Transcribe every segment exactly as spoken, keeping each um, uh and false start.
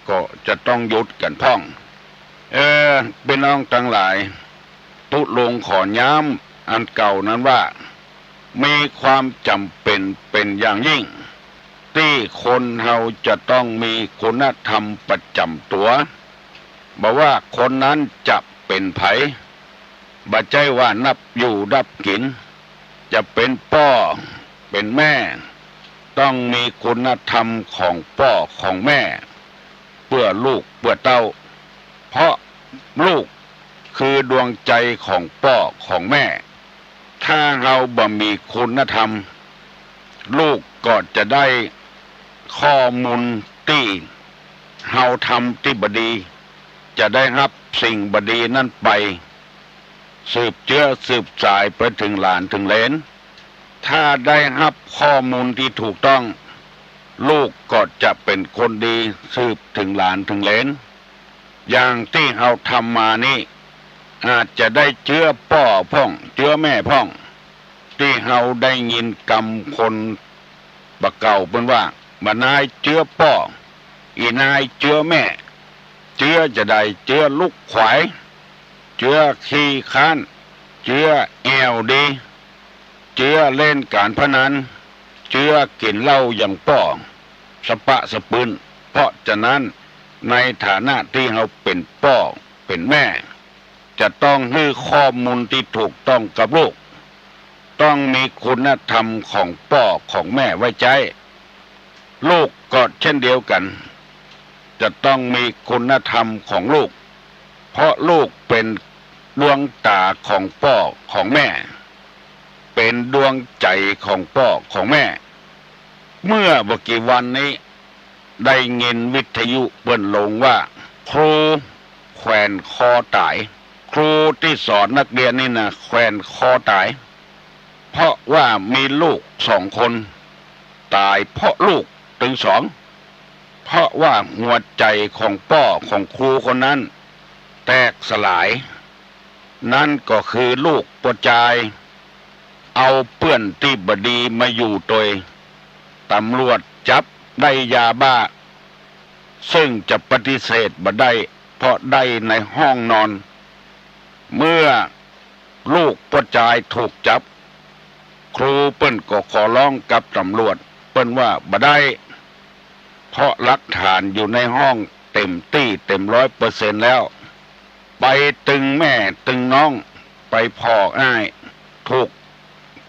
ก็จะต้องหยุดกั๋นพ่อง เออ ปี้น้องตังหลาย ตุ๊ลุงขอย้ำอันเก่านั้นว่า มีความจ๋ำเป๋นเป๋นอย่างยิ่ง ตี้คนเฮาจะต้องมีคุณธรรมประจ๋ำตั๋ว บ่ว่าคนนั้นจะเป๋นใผ บ่ใจ้ว่านับอยู่นับกิ๋น จะเป๋นป้อเป๋นแม่ ต้องมีคุณธรรมของป้อของแม่ เปื้อลูกเปื้อเต้า เพราะลูกคือดวงใจ๋ของป้อของแม่ ถ้าเฮาบ่มีคุณธรรม ลูกก็จะได้ข้อมูลตี้เฮาทำตี้บ่ดี จะได้ฮับสิ่งบ่ดีนั้นไป สืบเจื๊อสืบสายไปเถิงหลานเถิงเหลน ถ้าได้ฮับข้อมูลตี้ถูกต้อง ลูกก็จะเป๋นคนดีสืบเถิงหลานเถิงเหลน อย่างตี้เฮาทำมานี้ อาจจะได้เจื๊อป้อพ่อง เจื๊อแม่พ่อง ตี้เฮาได้ยินกำคนบ่าเก่าเปิ้นว่า บ่านายเจื๊อป้อ อี่นายเจื๊อแม่ เจื๊อจาใด เจื๊อลุกขวาย เจื๊อขี้ค้าน เจื๊อแอ่วดี เจื๊อเล่นก๋านพนัน เจื๊อกิ๋นเหล้าอย่างป้อ สะปะสะปืน เพราะฉะนั้น ในฐานะตี้เฮาเป๋นป้อเป๋นแม่ จะต้องหื้อข้อมูลตี้ถูกต้องกับลูก ต้องมีคุณธรรมของป้อของแม่ไว้ใจ๊ ลูกก็เช่นเดียวกั๋น จะต้องมีคุณธรรมของลูก เพราะลูกเป๋นดวงต๋าของป้อของแม่ เป๋นดวงใจ๋ของป้อของแม่ เมื่อบ่กี่วันนี้ ได้ยินวิทยุเปิ้นลงว่า ครูแขวนคอต๋าย ครูตี้สอนนักเรียนนี่นะ แขวนคอต๋าย เพราะว่ามีลูกสองคน ต๋ายเพราะลูกตึงสอง เพราะว่าหัวใจ๋ของป้อของครูคนนั้นแตกสลาย นั้นก็คือลูกป้อจาย เอาเปื้อนตี้บ่ดีมาอยู่ตวย ต๋ำรวจจับได้ยาบ้า เซิ่งจะปฏิเสธบ่ได้ เพราะได้ในห้องนอน เมื่อลูกป้อจายถูกจับ ครูเปิ้นก็ขอร้องกับต๋ำรวจ เปิ้นว่าบ่ได้ เพราะหลักฐานอยู่ในห้องเต็มตี้เต็มร้อยเปอร์เซ็นต์แล้ว ไปตึงแม่ตึงน้อง ไปผ่ออ้าย ถูก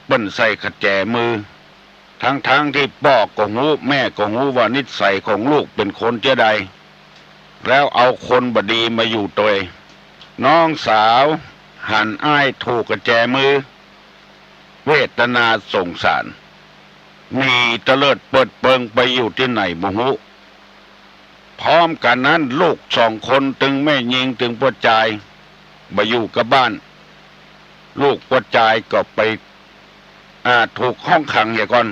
เปิ้นใส่กะแจมือ ทั้งๆ ตี้ป้อก็ฮู้แม่ก็ฮู้ว่านิสัยของลูกเป๋นคนเจื้อใด แล้วเอาคนบ่ดีมาอยู่ตวย น้องสาวหันอ้ายถูกกะแจมือ เวทนาสงสาร หนีเตลิดเปิดเปิงไปอยู่ตี้ไหนบ่ฮู้ พร้อมกั๋นนั้นลูกสองคนตึงแม่ญิงตึงป้อจาย บ่อยู่กับบ้าน ลูกป้อจายก็ไป อ่า ถูกห้องขังเหียก่อน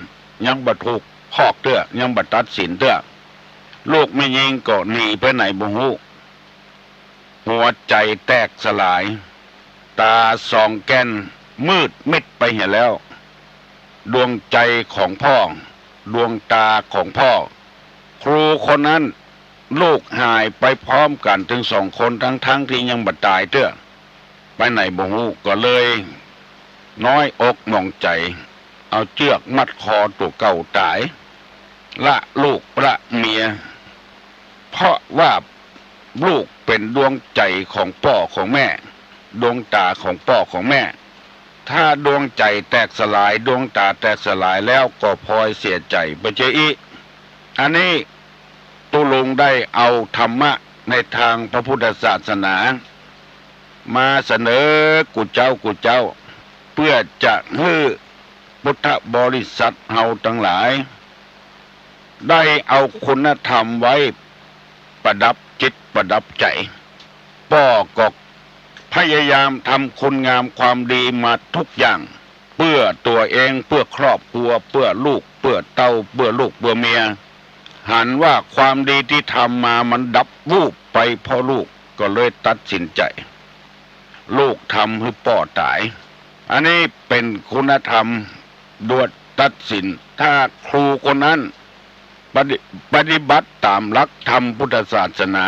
ยังบ่ถูกพอกเตื้อ ยังบ่ตัดสินเตื้อ ลูกแม่ญิงก็หนีไปไหนบ่ฮู้ หัวใจ๋แตกสลาย ต๋าสองแก้นมืดมิดไปเหียแล้ว ดวงใจ๋ของป้อ ดวงต๋าของป้อ ครูคนนั้น ลูกหายไปพร้อมกั๋นตึงสองคน ทั้งๆ ตี้ยังบ่ต๋ายเตื้อ ไปไหนบ่ฮู้ ก็เลยน้อยอกหมองใจ๋ เอาเจื้อกมัดคอตั๋วเก่าต๋าย ละลูกละเมีย เพราะว่าลูกเป๋นดวงใจ๋ของป้อของแม่ ดวงต๋าของป้อของแม่ ถ้าดวงใจ๋แตกสลาย ดวงต๋าแตกสลายแล้วก็พลอยเสียใจ๋ไปเจียอี้ อันนี้ตุ๊ลุงได้เอาธรรมะในตางพระพุทธศาสนา มาเสนอกู้เจ้ากู้เจ้า เปื้อจะหื้อพุทธบริษัทเฮาตังหลาย ได้เอาคุณธรรมไว้ประดับจิตประดับใจ๋ ป้อก็พยายามทำคุณงามความดีมาทุกอย่าง เปื้อตั๋วเอง เปื้อครอบครัว เปื้อลูก เปื้อเต้า เปื้อลูกเปื้อเมีย หันว่าความดีตี้ทำมามันดับวูบไปเพราะลูก ก็เลยตัดสินใจ๋ ลูกทำหื้อป้อต๋าย อันนี้เป๋นคุณธรรมดวดตัดสิน ถ้าครูคนนั้น ปฏิ ปฏิบัติต๋ามหลักธรรมพุทธศาสนา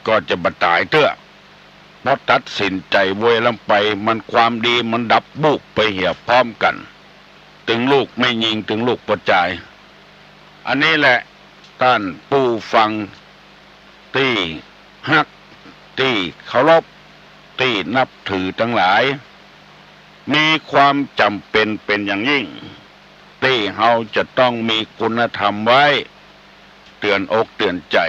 ก็จะบ่ต๋ายเตื้อ เพราะตัดสินใจ๋โวยลำไป มันความดีมันดับบูบไปเหียพร้อมกั๋น ตึงลูกแม่ญิง ตึงลูกป้อจาย อันนี้แหละ ต้านผู้ฟังตี้ฮัก ตี้เคารพ ตี้นับถือตังหลาย มีความจ๋ำเป๋นเป๋นอย่างยิ่ง ตี้เฮาจะต้องมีคุณธรรมไว้ เตื๋อนอกเตื๋อนใจ๋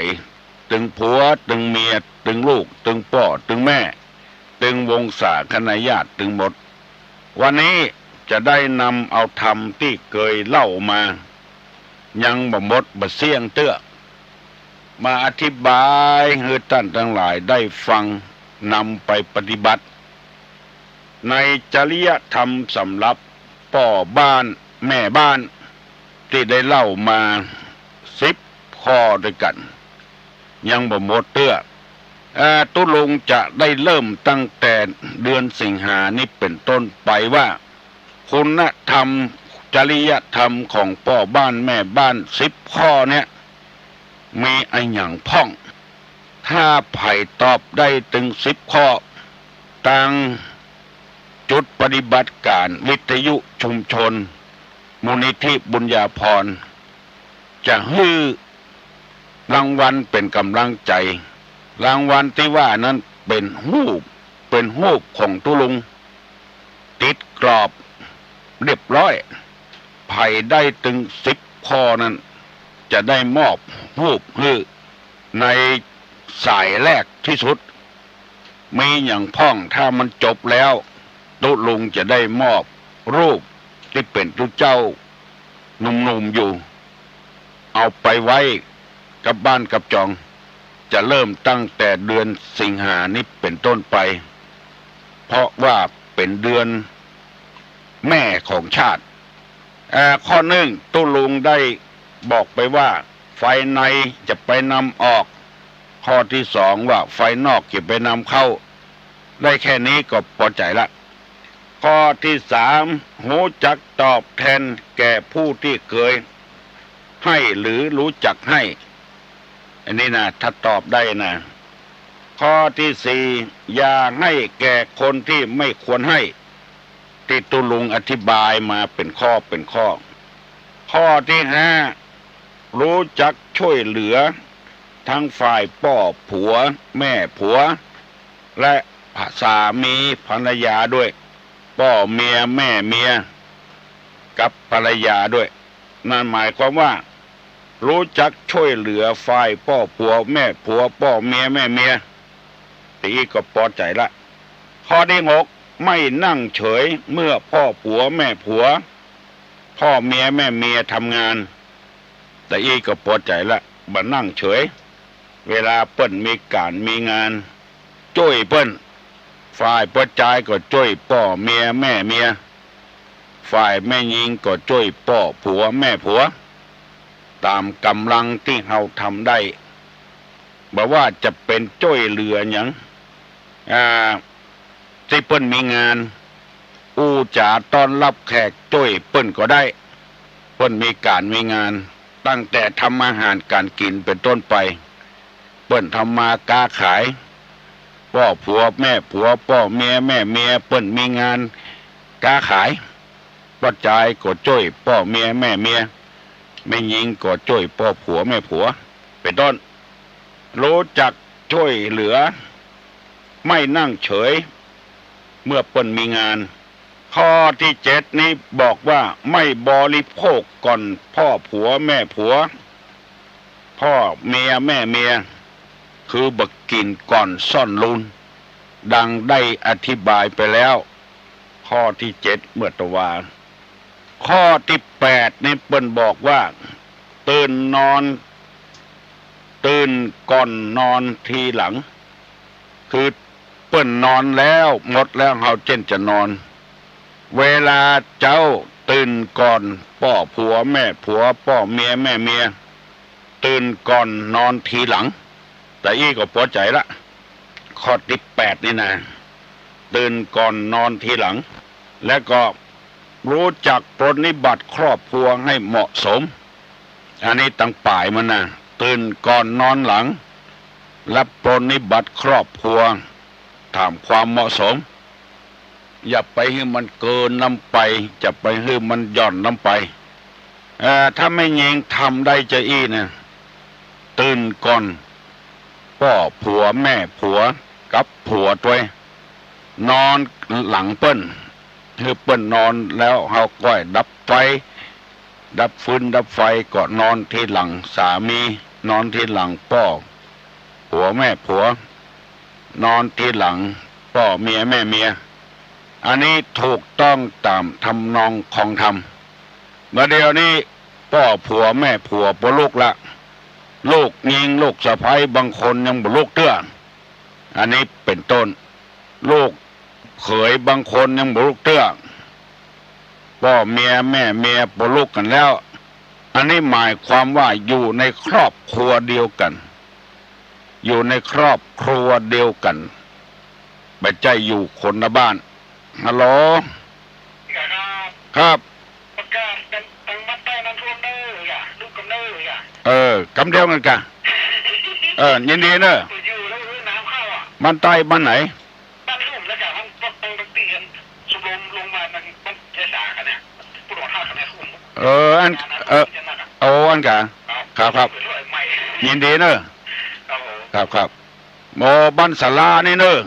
ตึงผัว ตึงเมีย ตึงลูก ตึงป้อ ตึงแม่ ตึงวงศาคณาญาติตึงหมด วันนี้จะได้นำเอาธรรมตี้เกยเล่ามา ยังบ่หมดบ่เสี้ยงเตื้อ มาอธิบายหื้อต้านตังหลายได้ฟัง นำไปปฏิบัติ ในจริยธรรมสำหรับป้อบ้านแม่บ้าน ตี้ได้เล่ามาสิบข้อด้วยกั๋น ยังบ่หมดเตื้อ เอ่อ ตุ๊ลุงจะได้เริ่มตั้งแต่เดือนสิงหานี้เป๋นต้นไปว่า คุณธรรม จริยธรรมของป้อบ้านแม่บ้านสิบข้อเนี่ย มีอะหยังพ่อง ถ้าใผตอบได้ตึงสิบข้อ ตางจุดปฏิบัติก๋านวิทยุชุมชน มูลนิธิบุญญาภรณ์ จะหื้อรางวัลเป๋นก๋ำลังใจ๋ รางวัลตี้ว่านั้นเป๋นฮูป เป๋นฮูปของตุ๊ลุง ติดกรอบเรียบร้อย ใผได้ตึงสิบข้อนั้น จะได้มอบฮูปหื้อในสายแรกตี้สุด มีหยังพ่อง ถ้ามันจบแล้ว ตุ๊ลุงจะได้มอบฮูปตี้เป๋นตุ๊เจ้าหนุ่มๆ อยู่ เอาไปไว้กับบ้านกับจอง จะเริ่มตั้งแต่เดือนสิงหานี้เป๋นต้นไป เพราะว่าเป๋นเดือนแม่ของชาติ เอ่อ ข้อนึ่ง ตุ๊ลุงได้บอกไปว่า ฝ่ายในจะไปนำออก ข้อตี้สองว่า ฝ่ายนอกจะไปนำเข้า ได้แค่นี้ก็ปอใจ๋ละ ข้อตี้สาม ฮู้จักตอบแทนแก่ผู้ตี้เกยให้หรือฮู้จักให้ อันนี้นะ ถ้าตอบได้นะ ข้อตี้สี่ อย่าให้แก่คนตี้ไม่ควรให้ ตี้ตุ๊ลุงอธิบายมาเป๋นข้อเป๋นข้อ ข้อตี้ห้า ฮู้จักจ้วยเหลือ ตึงฝ่ายป้อผัวแม่ผัว และสามีภรรยาด้วย ป้อเมียแม่เมีย กับภรรยาด้วย นั่นหมายความว่า ฮู้จักจ้วยเหลือฝ่ายป้อผัวแม่ผัว ป้อเมียแม่เมีย ตะอี้ก็ปอใจ๋ละ ข้อตี้หก ไม่นั่งเฉยเมื่อป้อผัวแม่ผัว ป้อเมียแม่เมียทำงาน ตะอี้ก็ปอใจ๋ละ บ่นั่งเฉย เวลาเปิ้นมีก๋านมีงาน จ้วยเปิ้น ฝ่ายป้อจายก็จ้วยป้อเมียแม่เมีย ฝ่ายแม่ญิงก็จ้วยป้อผัวแม่ผัว ต๋ามก๋ำลังตี้เฮาทำได้ บ่ว่าจะเป๋นจ้วยเหลือหยัง อ่า ตี้เปิ้นมีงาน อู้จ๋าต้อนฮับแขกจ้วยเปิ้นก็ได้ เปิ้นมีก๋านมีงาน ตั้งแต่ทำอาหารก๋านกิ๋นเป๋นต้นไป เปิ้นทำมาก๊าขาย ป้อผัวแม่ผัว ป้อเมียแม่เมีย เปิ้นมีงานก๊าขาย ป้อจายก็จ้วยป้อเมียแม่เมีย แม่ญิงก็จ้วยป้อผัวแม่ผัว เป๋นต้น ฮู้จักจ้วยเหลือ ไม่นั่งเฉย เมื่อเปิ้นมีงาน ข้อตี้เจ็ดนี้บอกว่า ไม่บริโภคก่อนป้อผัวแม่ผัว ป้อเมียแม่เมีย คือบ่กิ๋นก่อนซ่อนฮู้น ดังได้อธิบายไปแล้ว ข้อตี้เจ็ดเมื่อตะวา ข้อตี้แปดนี้เปิ้นบอกว่า ตื่นนอน ตื่นก่อนนอนทีหลัง คือเปิ้นนอนแล้วหมดแล้ว เฮาเจ้นจะนอน เวลาเจ๊าตื่นก่อนป้อผัวแม่ผัว ป้อเมียแม่เมีย ตื่นก่อนนอนทีหลัง ตะอี้ก็ปอใจ๋ละ ข้อตี้แปดนี่นะ ตื่นก่อนนอนทีหลัง และก็ฮู้จักปรนนิบัติครอบครัวให้เหมาะสม อันนี้ตังป๋ายมันนะ ตื่นก่อนนอนหลัง และปรนนิบัติครอบครัว ถามความเหมาะสม อย่าไปหื้อมันเกินล้ำไป อย่าไปหื้อมันหย่อนล้ำไป เอ่อ ถ้าแม่ญิงทำได้จาอี้นะ ตื่นก่อนป้อผัวแม่ผัวกับผัวตวย นอนหลังเปิ้น หื้อเปิ้นนอนแล้วเฮาก้อยดับไฟ ดับฟืนดับไฟก็นอนทีหลังสามี นอนทีหลังป้อผัวแม่ผัว นอนทีหลังป้อเมียแม่เมีย อันนี้ถูกต้องต๋ามทำนองครองธรรม บ่าเดี่ยวนี้ป้อผัวแม่ผัวบ่ลุกละ ลูกญิงลูกสะใภ้บางคนยังบ่ลุกเตื้อ อันนี้เป๋นต้น ลูกเขยบางคนยังบ่ลุกเตื้อ ป้อเมียแม่เมียบ่ลุกกั๋นแล้ว อันนี้หมายความว่าอยู่ในครอบครัวเดียวกั๋น อยู่ในครอบครัวเดียวกั๋น บ่ใจ้อยู่คนละบ้าน ฮัลโหล ครับ ประกาศกันตังบ้านใต้น้ำท่วมเน่อ อย่า ลุกกันเน่อ อย่า เออ กำเดียวกั๋นก่ะ เออ ยินดีเน่อ อยู่แล้วน้ำเข้าอ่ะ บ้านใต้บ้านไหน บ้านลุ่มแล้วกะ มันก็ต้องไปเปลี่ยน ชมรมลงมา มัน มันเจสากันเนี่ย ผู้หลวงท่ากันเนี่ย เออ อัน เออ โอ้ อันก่ะ ครับ ครับ ครับ ยินดีเน่อ ครับผม ครับ ครับ โอ้ บ้านศาลานี่เน่อ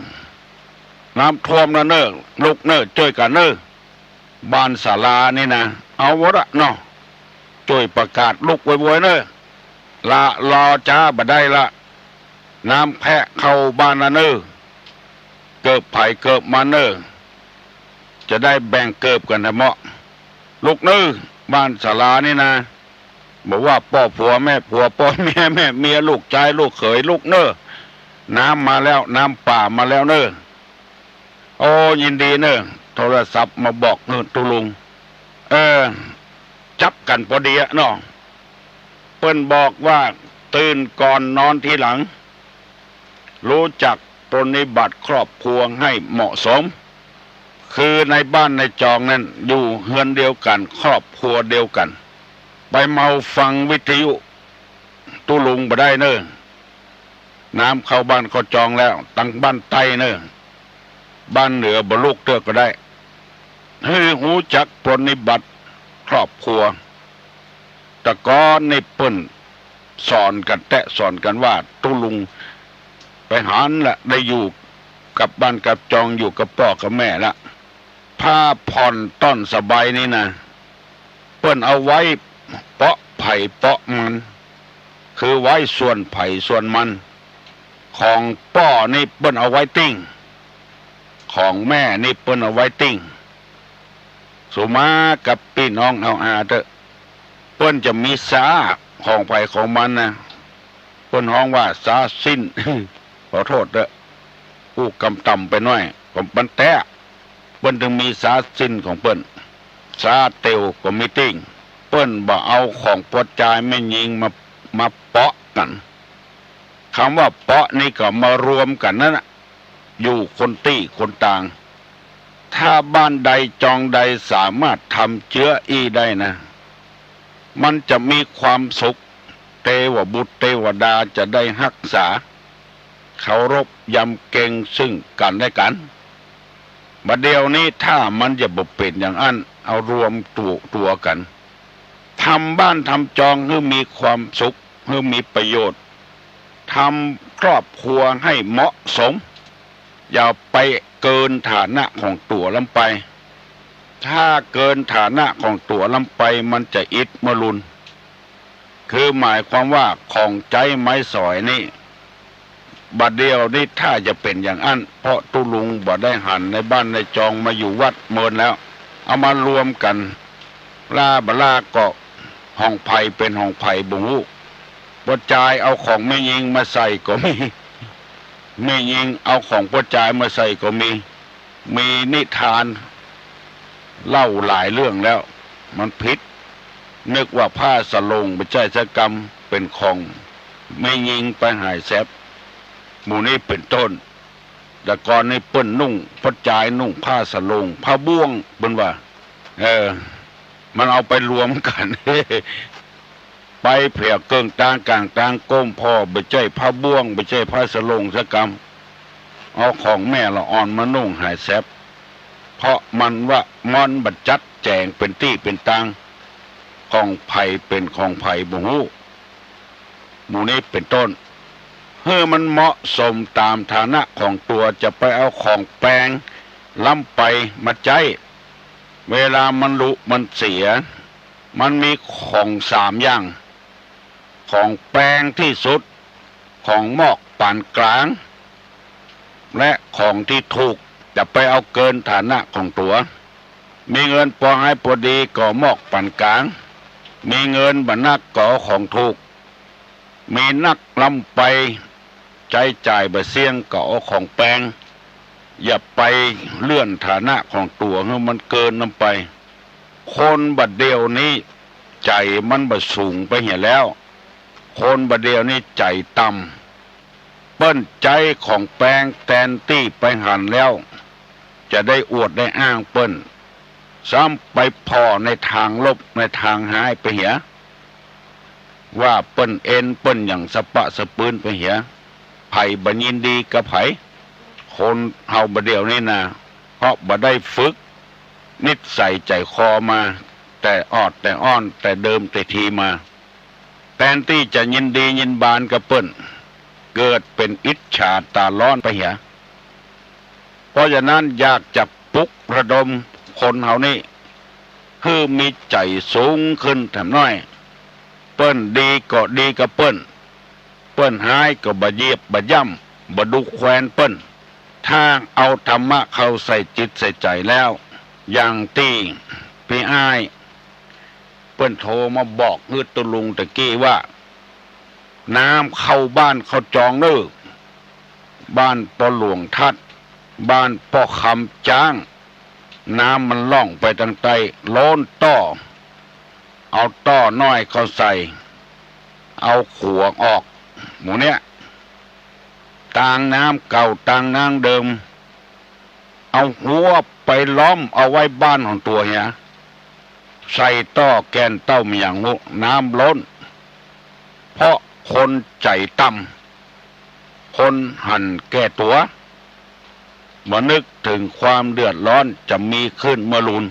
น้ำท่วมแล้วเน่อ ลุกเน่อ จ้วยกั๋นเน่อ บ้านศาลานี่นะ เอาวะละเนาะ จ้วยประกาศลุกไวๆเน่อ ละลอจ๊าบ่ได้ละ น้ำแพะเข้าบ้านละเน่อ เกิบใผเกิบมันเน่อ จะได้แบ่งเกิบกั๋นแท้เหมาะ ลุกเน่อ บ้านศาลานี่นะ บ่ว่าป้อผัวแม่ผัว ป้อเมียแม่เมีย ลูกจายลูกเขย ลุกเน่อ น้ำมาแล้ว น้ำป่ามาแล้วเน่อ โอ้ ยินดีเน่อ โทรศัพท์มาบอก เออ ตุ๊ลุง เออ จับกั๋นปอดีอะเนาะ เปิ้นบอกว่าตื่นก่อนนอนทีหลัง รู้จักปรนนิบัติครอบครัวให้เหมาะสม คือในบ้านในจองนั้นอยู่เฮือนเดียวกั๋น ครอบครัวเดียวกั๋น ไปเมาฟังวิทยุตุ๊ลุงบ่ได้เน่อ น้ำเข้าบ้านเข้าจองแล้ว ตังบ้านใต้เน่อ บ้านเหนือบ่ลุกเตื้อก็ได้ หื้อฮู้จักปรนนิบัติครอบครัว แต่ก่อนนี่เปิ้นสอนกั๋นแต๊สอนกั๋นว่า ตุ๊ลุงไปหันละ ได้อยู่กับบ้านกับจอง อยู่กับป้อกับแม่ละ ผ้าผ่อนต้อนสบายนี่นะ เปิ้นเอาไว้เปาะใผเปาะมัน คือไว้ส่วนใผส่วนมัน ของป้อนี่เปิ้นเอาไว้ติ๊ง ของแม่นี่เปิ้นเอาไว้ติ๊ง สุมากับปี้น้องเอาอาเต๊อะ เปิ้นจะมีสาของใผของมันนะ เปิ้นฮ้องว่าสาสิ้น ขอโต้ษเต๊อะ อู้กำต่ำไปหน้อย ของมันแต๊ เปิ้นตึงมีสาสิ้นของเปิ้น สาเตียวก็มีติ๊ง เปิ้นบ่เอาของป้อจายแม่ญิงมา มาเปาะกั๋น กำว่าเปาะนี่ก็มารวมกั๋นนั้นน่ะ อยู่คนตี้คนตาง ถ้าบ้านใดจองใดสามารถทำเจื้ออี้ได้นะ มันจะมีความสุข เตวบุตรเตวดาจะได้ฮักษา เคารพยำเกรงซึ่งกั๋นและกั๋น บ่าเดี่ยวนี้ถ้ามันจะบ่เป๋นอย่างอั้น เอารวมตั๋ว ตั๋วกั๋น ทำบ้านทำจองหื้อมีความสุข หื้อมีประโยชน์ ทำครอบครัวให้เหมาะสม อย่าไปเกินฐานะของตั๋วล้ำไป ถ้าเกินฐานะของตั๋วล้ำไปมันจะอิดมะลุน คือหมายความว่าของใจ๊ไม้สอยนี่ บ่าเดี่ยวนี้ถ้าจะเป๋นอย่างอั้น เพราะตุ๊ลุงบ่ได้หันในบ้านในจองมาอยู่วัดเมินแล้ว เอามารวมกั๋น ล้าบ่ล้าก็ของใผเป๋นของใผบ่ฮู้ ป้อจายเอาของแม่ญิงมาใส่ก็มี แม่ญิงเอาของป้อจายมาใส่ก็มี มีนิทานเล่าหลายเรื่องแล้ว มันผิด นึกว่าผ้าสะโหล่งบ่ใจ้สักกำ เป๋นของแม่ญิงไปหายแซบ หมู่นี้เป๋นต้น แต่ก่อนนี่เปิ้นนุ่ง ป้อจายนุ่งผ้าสะโหล่ง ผ้าบ่วง เปิ้นว่า เออ มันเอาไปรวมกั๋น ไปแผวเกิ่งตางก๋างตาง ก้มผ่อ บ่ใจ้ผ้าบ่วง บ่ใจ้ผ้าสะโหลงสักกำ เอาของแม่ละอ่อนมานุ่งหายแสบ เพราะมันว่าม่อนบ่จัดแจ๋งเป๋นตี้เป๋นตาง ของใผเป๋นของใผบ่ฮู้ หมู่นี้เป๋นต้น หื้อมันเหมาะสมต๋ามฐานะของตั๋ว จะไปเอาของแปงล้ำไปมาใจ๊ เวลามันหลุมันเสีย มันมีของสามอย่าง ของแปงตี้สุด ของมอกปานก๋าง และของตี้ถูก จะไปเอาเกินฐานะของตั๋ว มีเงินปอหายปอดีก็มอกปานก๋าง มีเงินบ่นักก็เอาของถูก มีนักล้ำไป ใจ๊จ่ายบ่เสี้ยงก็เอาของแปง อย่าไปเลื่อนฐานะของตั๋วหื้อมันเกินน้ำไป คนบ่าเดี่ยวนี้ใจ๋มันบ่สูงไปเหียแล้ว คนบ่าเดี่ยวนี้ใจ๋ต่ำ เปิ้นใจ๊ของแปงแตนตี้ไปหันแล้ว จะได้อวดได้อ้างเปิ้น ซ้ำไปผ่อในตางลบในตางฮ้ายไปเหีย ว่าเปิ้นเอ็นเปิ้นหยังสะปะสะปืนไปเหีย ใผบ่ยินดีกับใผ คนเฮาบ่าเดี่ยวนี้นา เพราะบ่ได้ฝึกนิสัยใจ๋คอมา แต่ออดแต่อ้อนแต่เดิมแต่ทีมา แตนตี้จะยินดียินบานกับเปิ้น เกิดเป๋นอิจฉาต๋าฮ้อนไปเหีย เพราะฉะนั้นอยากจะปลุกระดมคนเฮานี้ หื้อมีใจ๋สูงขึ้นแถมน้อย เปิ้นดีก็ดีกับเปิ้น เปิ้นฮ้ายก็บ่เหยียบบ่ย่ำ บ่ดูแควนเปิ้น ถ้าเอาธรรมะเข้าใส่จิตใส่ใจ๋แล้ว อย่างตี้ปี้อ้าย เปิ้นโทรมาบอกหื้อตุ๊ลุงตะกี้ว่า น้ำเข้าบ้านเข้าจองเน่อ บ้านป้อหลวงทัด บ้านป้อคำจ๊าง น้ำมันล่องไปตางใต้ ล้นต้อ เอาต้อน้อยเข้าใส่ เอาขัวออก หมู่เนี้ย ตางน้ำเก่าตางน้ำเดิม เอาฮั้วไปล้อมเอาไว้บ้านของตั๋วเหีย ใส่ต้อแกนเต้ามาอย่างฮู้ น้ำล้น เพราะคนใจ๋ต่ำ คนหันแก่ตั๋ว บ่นึกเถิงความเดือดฮ้อนจะมีขึ้นเมื่อลูน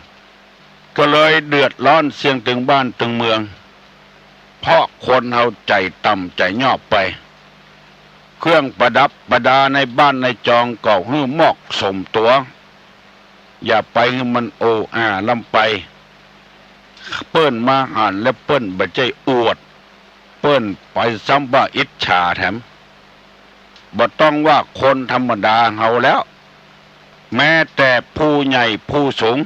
ก็เลยเดือดฮ้อนเสี้ยงตึงบ้านตึงเมือง เพราะคนเฮาใจ๋ต่ำใจ๋หยอบไป เครื่องประดับประดาในบ้านในจองก็หื้อมอกสมตั๋ว อย่าไปหื้อมันโออาล้ำไป เปิ้นมาหันแล้วเปิ้นบ่ใจ้อวด เปิ้นไปซ้ำว่าอิจฉาแถม บ่ต้องว่าคนธรรมดาเฮาแล้ว แม้แต่ผู้ใหญ่ผู้สูง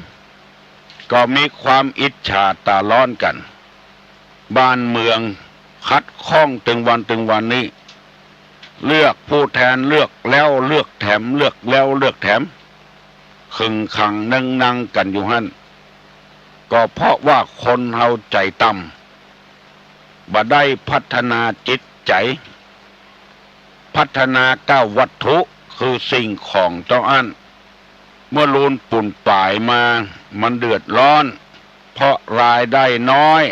ก็มีความอิจฉาต๋าฮ้อนกั๋น บ้านเมืองขัดข้องตึงวันตึงวันนี้ เลือกผู้แทนเลือกแล้วเลือกแถม เลือกแล้วเลือกแถม ขึงขังนึ่งนังกั๋นอยู่หั้น ก็เพราะว่าคนเฮาใจ๋ต่ำ บ่ได้พัฒนาจิตใจ๋ พัฒนาก้าววัตถุ คือสิ่งของเต้าอั้น เมื่อลูนปูนป๋ายมา มันเดือดฮ้อน เพราะรายได้น้อย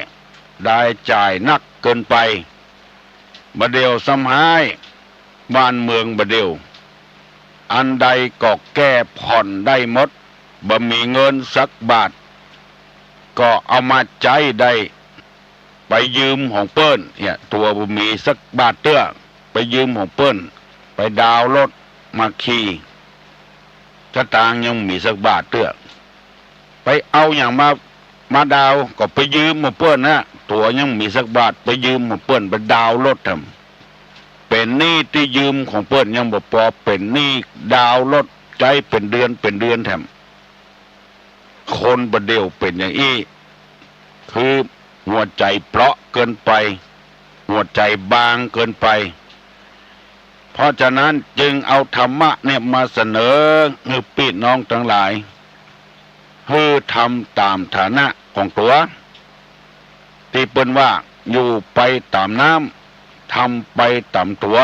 รายจ่ายนักเกินไป บ่าเดี่ยวซ้ำฮ้าย บ้านเมืองบ่าเดี่ยว อันใดก็แก้ผ่อนได้หมด บ่มีเงินสักบาท ก็เอามาใจ๊ได้ ไปยืมของเปิ้นเนี่ย ตั๋วบ่มีสักบาทเตื้อ ไปยืมของเปิ้น ไปดาวน์รถมาขี่ สตางค์ยังบ่มีสักบาทเตื้อ ไปเอาหยังมา มาดาวน์ ก็ไปยืมของเปิ้นนะ ตั๋วยังบ่มีสักบาท ไปยืมของเปิ้น ไปดาวน์รถแถม เป๋นหนี้ตี้ยืมของเปิ้นยังบ่ปอ เป๋นหนี้ดาวน์รถใจ๊เป๋นเดือนเป๋นเดือนแถม คนบ่าเดี่ยวเป๋นอย่างอี้ คือหัวใจ๋เปราะเกินไป หัวใจ๋บางเกินไป เพราะฉะนั้นจึงเอาธรรมะเนี่ยมาเสนอหื้อปี้น้องตังหลาย หื้อทำต๋ามฐานะของตั๋ว ตี้เปิ้นว่า อยู่ไปต๋ามน้ำ ทำไปต๋ามตั๋ว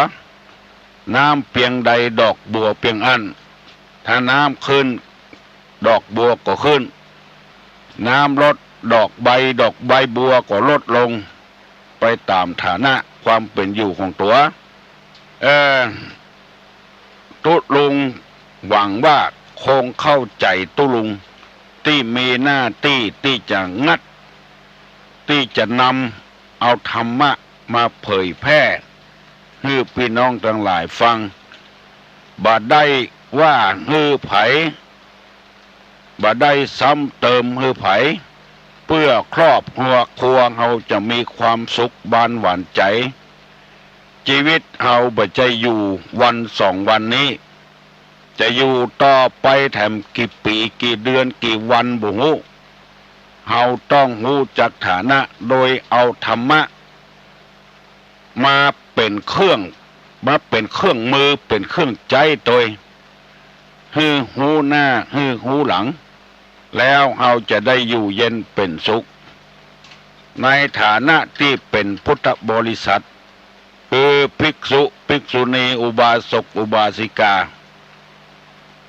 น้ำเปียงใดดอกบัวเปียงอั้น ถ้าน้ำขึ้น ดอกบัวก็ขึ้น น้ำลด ดอกใบ ดอกใบบัวก็ลดลง ไป ต๋ามฐานะความเป๋นอยู่ของตั๋ว เอ่อ ตุ๊ลุงหวังว่าคงเข้าใจ๋ตุ๊ลุง ตี้มีหน้าตี้ตี้จะงัด ตี้จะนำเอาธรรมะมาเผยแพร่หื้อปี้น้องตังหลายฟัง บ่ได้ว่าหื้อใผ บ่ได้ซ้ำเติมหื้อใผ เปื้อครอบครัวเฮาจะมีความสุขบานหวานใจ๋ จีวิตเฮาบ่ใจ้อยู่วันสองวันนี้ จะอยู่ต่อไปแถมกี่ปี๋กี่เดือนกี่วันบ่ฮู้ เฮาต้องฮู้จักฐานะโดยเอาธรรมะ มาเป๋นเครื่อง มาเป๋นเครื่องมือ เป๋นเครื่องใจ๊ตวย หื้อฮู้หน้า หื้อฮู้หลัง แล้วเฮาจะได้อยู่เย็นเป๋นสุข ในฐานะตี้เป๋นพุทธบริษัท คือภิกษุ ภิกษุณี อุบาสก อุบาสิกา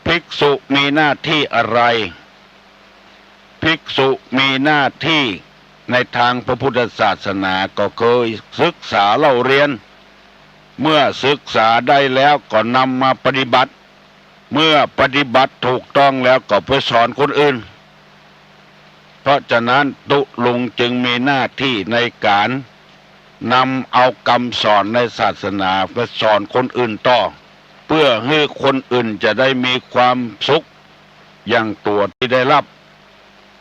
ภิกษุมีหน้าตี้อะไร ภิกษุมีหน้าตี้ในตางพระพุทธศาสนาก็คือศึกษาเล่าเรียน เมื่อศึกษาได้แล้วก็นำมาปฏิบัติ เมื่อปฏิบัติถูกต้องแล้วก็ไปสอนคนอื่น เพราะฉะนั้นตุ๊ลุงจึงมีหน้าตี้ในก๋านนำเอากำสอนในศาสนาไปสอนคนอื่นต่อ เปื้อหื้อคนอื่นจะได้มีความสุขอย่างตั๋วตี้ได้ฮับ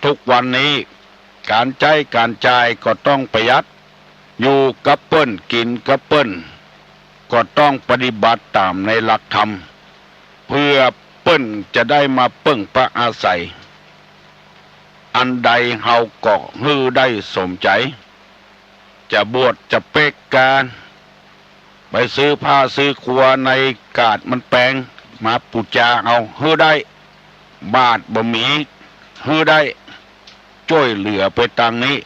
ทุกวันนี้ก๋านใจ๊ก๋านจ่ายก็ต้องประหยัด อยู่กับเปิ้นกิ๋นกับเปิ้น ก็ต้องปฏิบัติต๋ามในหลักธรรม เปื้อเปิ้นจะได้มาเปิ้งปะอาศัย อันใดเฮาก็หื้อได้สมใจ๋ จะบวชจะเป๊กกา ไปซื้อผ้าซื้อครัวในก๋าดมันแปง มาปู๋จาเอาหื้อได้ บาตรบ่มีหื้อได้ จ้วยเหลือไปตางนี้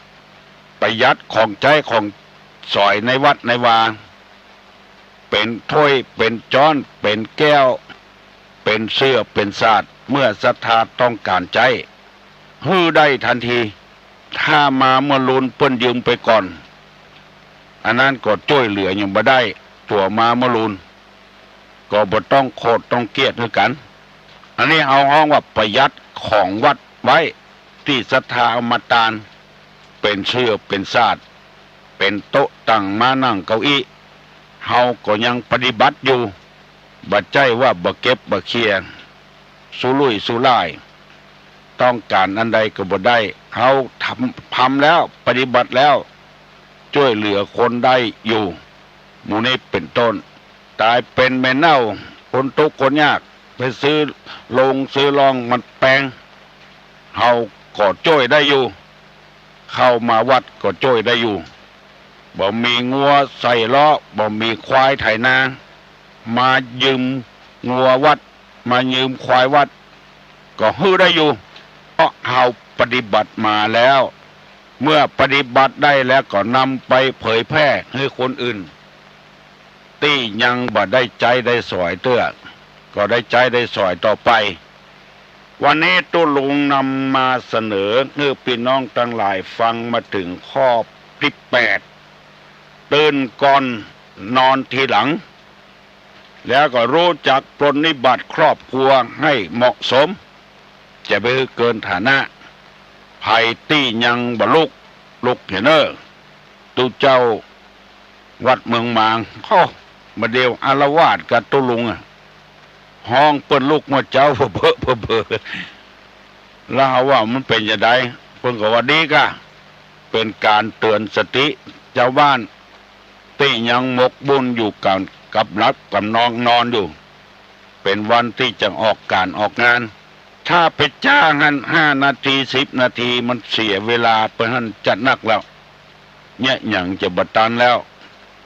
ประหยัดของใจ๊ของสอยในวัดในวา เป๋นถ้วยเป๋นจ๊อนเป๋นแก้ว เป๋นเสื้อเป๋นสาด เมื่อศรัทธาต้องก๋านใจ๊ หื้อได้ตันที ถ้ามาเมื่อลูนเปิ้นยืมไปก่อน อันนั้นก็จ้วยเหลือหยังบ่ได้ ตั๋วมาเมื่อลูน ก็บ่ต้องโขดต้องเกลียดหื้อกั๋น อันนี้เฮาฮ้องว่าประหยัดของวัดไว้ ตี้ศรัทธาเอามาตาน เป๋นเสื้อเป๋นสาด เป๋นโต๊ะตังม้านั่งเก้าอี้ เฮาก็ยังปฏิบัติอยู่ บ่ใจ้ว่าบ่เก็บบ่เคียร์ สุรุ่ยสุร่าย ต้องก๋านอันใดก็บ่ได้ เฮาทำ ทำแล้ว ปฏิบัติแล้ว จ้วยเหลือคนได้อยู่ หมู่นี้เป๋นต้น ต๋ายเป๋นแม่เน่า คนตุ๊กข์คนยาก ไปซื้อโลงซื้อลองมันแปง เฮาก็จ้วยได้อยู่ เข้ามาวัดก็จ้วยได้อยู่ บ่มีงัวใส่เลาะ บ่มีควายไถนา มายืมงัววัด มายืมควายวัด ก็หื้อได้อยู่ เพราะเฮาปฏิบัติมาแล้ว เมื่อปฏิบัติได้แล้วก็นำไปเผยแพร่หื้อคนอื่น ตี้ยังบ่ได้ใจ๊ได้สอยเตื้อ ก็ได้ใจ๊ได้สอยต่อไป วันนี้ตุ๊ลุงนำมาเสนอหื้อปี้น้องตังหลายฟังมาเถิงข้อตี้แปด ตื่นก่อนนอนทีหลัง แล้วก็ฮู้จักปรนนิบัติครอบครัวหื้อเหมาะสม จะบ่หื้อเกินฐานะ ใผตี้ยังบ่ลุก ลุกเหียเน่อ ตุ๊เจ้าวัดเมืองหมาง โอ้ บ่าเดี่ยวอาละวาดกับตุ๊ลุงอะ ฮ้องเปิ้นลุกเมื่อเจ๊าเบ้อเบ้อเบ้อเบ้อ แล้วเฮาว่ามันเป๋นจาใด เปิ้นก็ว่าดีก้า เป๋นก๋านเตื๋อนสติจาวบ้าน ตี้ยังหมกมุ่นอยู่กับ กับหลับกับนอน นอนอยู่ เป๋นวันตี้จะออกก๋านออกงาน ถ้าไปจ๊าหั้นห้านาที สิบนาที มันเสียเวลาไปหั้นจะนักแล้ว เยียะหยังจะบ่ตันแล้ว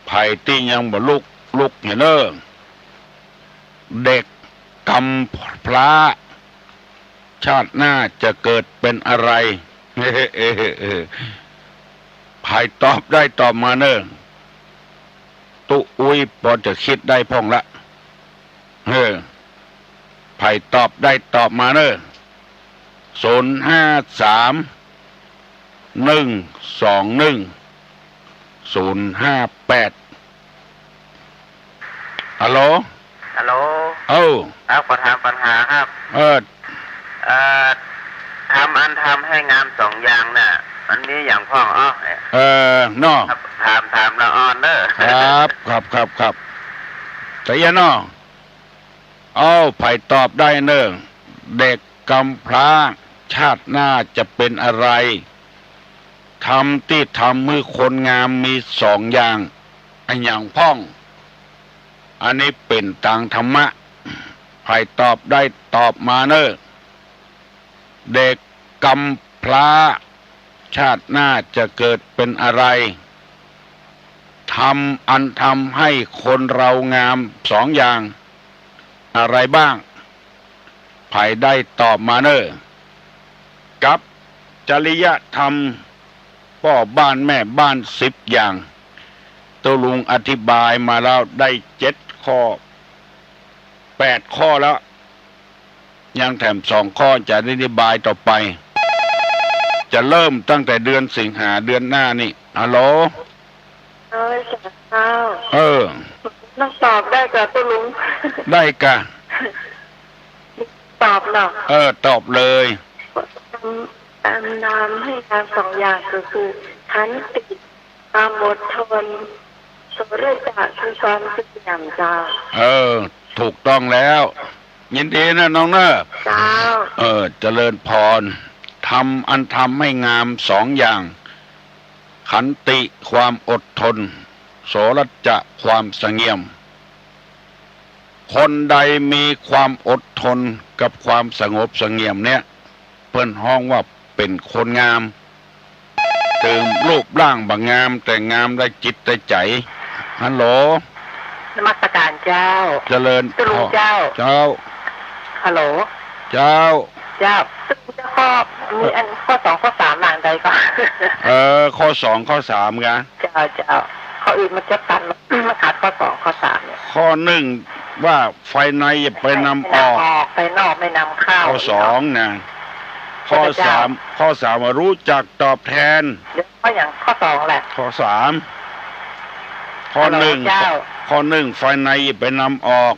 ใผตี้ยังบ่ลุก ลุกเหียเน่อ เด็กกำพร้า ชาติหน้าจะเกิดเป๋นอะไร ใผตอบได้ตอบมาเน่อ ตุ๊อุ๊ยปอจะกึ๊ดได้พ่องละ เออ ใผตอบได้ตอบมาเน่อ ศูนย์ห้าสาม หนึ่งสองหนึ่ง ศูนย์ห้าแปด ฮัลโหล ฮัลโหล เออ ครับ ขอถามปัญหาครับ เออ เอ่อ ธรรมอันทำให้งามสองอย่างน่ะ มันมีหยังพ่องอ้อ เออ เนาะ ครับ ถาม ถามละอ่อนเด้อ ครับ ครับ ครับ ครับ ตะเอียนเนาะ เอ้า ใผตอบได้เน่อ เด็กกำพร้า ชาติหน้าจะเป็นอะไร ธรรมตี้ทำหื้อคนงามมีสองอย่าง อะหยังพ่อง อันนี้เป๋นตางธรรมะ ใผตอบได้ตอบมาเน่อ เด็กกำพร้า ชาติหน้าจะเกิดเป็นอะไร ธรรมอันทำให้คนเรางามสองอย่าง อะไรบ้าง ใผได้ตอบมาเน่อ กับจริยธรรมป้อบ้านแม่บ้านสิบอย่าง ตุ๊ลุงอธิบายมาแล้วได้เจ็ดข้อ แปดข้อแล้ว ยังแถมสองข้อจะอธิบายต่อไป จะเริ่มตั้งแต่เดือนสิงหาเดือนหน้านี่ ฮัลโหล เออ เจ้า เออ ต้องตอบได้ก่อตุ๊ลุง ได้ก่ะ ตอบเนาะ เออ ตอบเลย อันทำให้งามสองอย่างก็คือ ขันติ ความอดทน โสรจะคือความเสงี่ยมเจ้า เออ ถูกต้องแล้ว ยินดีนะน้องเน่อ เจ้า เออ เจริญพร ธรรมอันทำให้งามสองอย่าง ขันติความอดทน โสรจะความเสงี่ยม คนใดมีความอดทนกับความสงบเสงี่ยมเนี่ย เปิ้นฮ้องว่าเป๋นคนงาม เถิงรูปร่างบ่งาม แต่งามได้จิตได้ใจ๋ ฮัลโหล นมัสการเจ้า เจริญ ตุ๊ลุงเจ้า เจ้า ฮัลโหล เจ้า เจ้า ตุ๊ลุงเจ้า ข้อ มีอันข้อสองข้อสามหลังใดก่อ เออ ข้อสองข้อสามกะ เจ้า เจ้า ข้ออื่นมันจะตัน มาขาดข้อสองข้อสามเนี่ย ข้อหนึ่งว่าภายในอย่าไปนำออก ไม่นำออก ภายนอกไม่นำเข้า ข้อสองนะ ข้อสาม ข้อสามว่ารู้จักตอบแทน เดี๋ยวข้อหยัง ข้อสองแหละ ข้อสาม ข้อหนึ่ง ฮัลโหลเจ้า ข้อหนึ่ง ภายในอย่าไปนำออก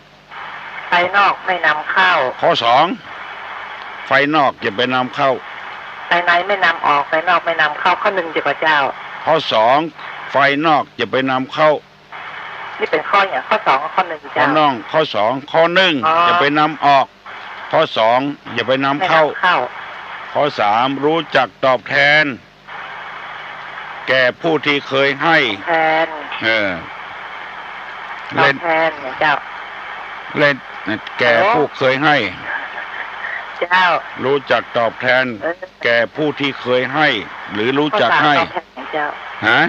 ภายนอกไม่นำเข้า ข้อสอง ภายนอกอย่าไปนำเข้า ภายในไม่นำออก ภายนอกไม่นำเข้า ข้อหนึ่งเจ้า ข้อสอง ภายนอกอย่าไปนำเข้า นี่เป๋นข้อหยัง ข้อสอง ข้อหนึ่ง ข้อเจ้า น้อง ข้อสอง ข้อหนึ่ง อ๋อ อย่าไปนำออก ข้อสอง อย่าไปนำเข้า ไม่นำเข้า ข้อสาม รู้จักตอบแทน แก่ผู้ที่เคยให้ แทน เออ ตอบแทนเนี่ยเจ้า เล่น แก่ผู้เคยให้ เจ้า รู้จักตอบแทน เออ แก่ผู้ที่เคยให้ หรือรู้จักให้ ข้อสามตอบแทนเจ้า ฮะ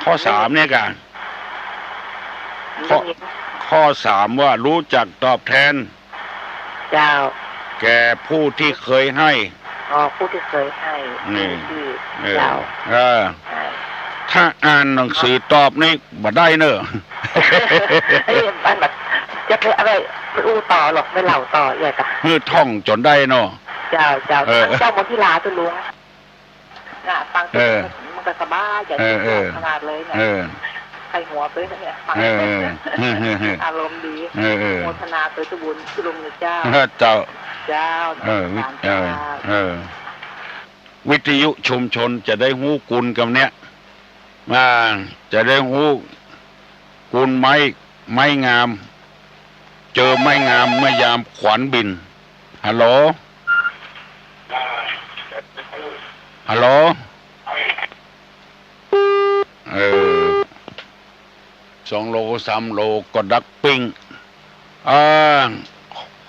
ข้อสามเนี่ยกะ ข้อ ข้อสามว่ารู้จักตอบแทน เจ้า แก่ผู้ที่เคยให้ อ๋อ ผู้ที่เคยให้ นี่ ผู้ที่ เออ เจ้า เออ ใช่ ถ้าอ่านหนังสือตอบนี่บ่ได้เน่อ เอ้ย มันแบบ จะไปอะไร ไปอู้ต่อหรอก ไปเล่าต่อเอียดอะ หื้อท่องจ๋นได้เนาะ เจ้า เจ้า เออ เจ้ามนทิลาตุ๊ลุง น่ะ ฟัง เออ มันก็สบายใจ๋ เออ เออ ขนาดเลยเนี่ย เออ ใครหัวไปเนี่ย ฟัง เออ เออ อารมณ์ดี เออ เออ โมทนาโตยตุ๊บุญตุ๊ลุงนะเจ้า เออ เจ้า เจ้า เออ วิ นมัสการ เออ เจ้า เออ วิทยุชุมชนจะได้ฮู้กุณกำเนี้ย อ่า จะได้ฮู้กุณไม้ ไม้งาม เจอไม้งามเมื่อยามขวัญบิน ฮัลโหล ฮัลโหล เออ สองโลสามโลก็ดักปิ้ง อ่า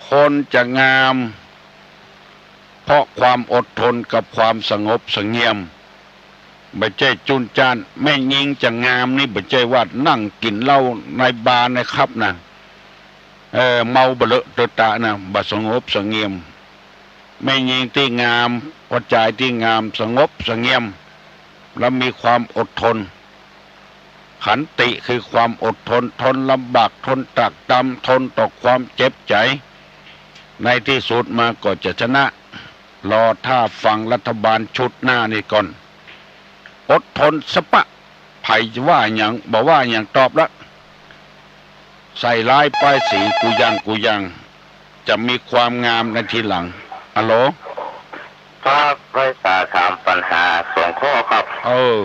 คนจะงาม เพราะความอดทนกับความสงบเสงี่ยม บ่ใจ้จุนจ้าน แม่ญิงจะงามนี่บ่ใจ้ว่านั่งกิ๋นเหล้าในบาร์ในผับนะ เออ เมาบ่เลอะเตอะตะนะ บ่สงบเสงี่ยม แม่ญิงตี้งาม ผู้จายตี้งาม สงบเสงี่ยม และมีความอดทน ขันติคือความอดทน ทนลำบาก ทนตรากตรำ ทนต่อความเจ็บใจ๋ ในตี้สุดมาก็จะชนะ รอถ้าฟังรัฐบาลชุดหน้านี่ก่อน อดทนสะปะ ใผว่าหยัง บ่ว่าหยัง ตอบละ ใส่ร้ายป้ายสีกู้อย่างกู้อย่าง จะมีความงามในทีหลัง ฮัลโหล ครับ ไหว้สาถามปัญหาสองข้อครับ เออ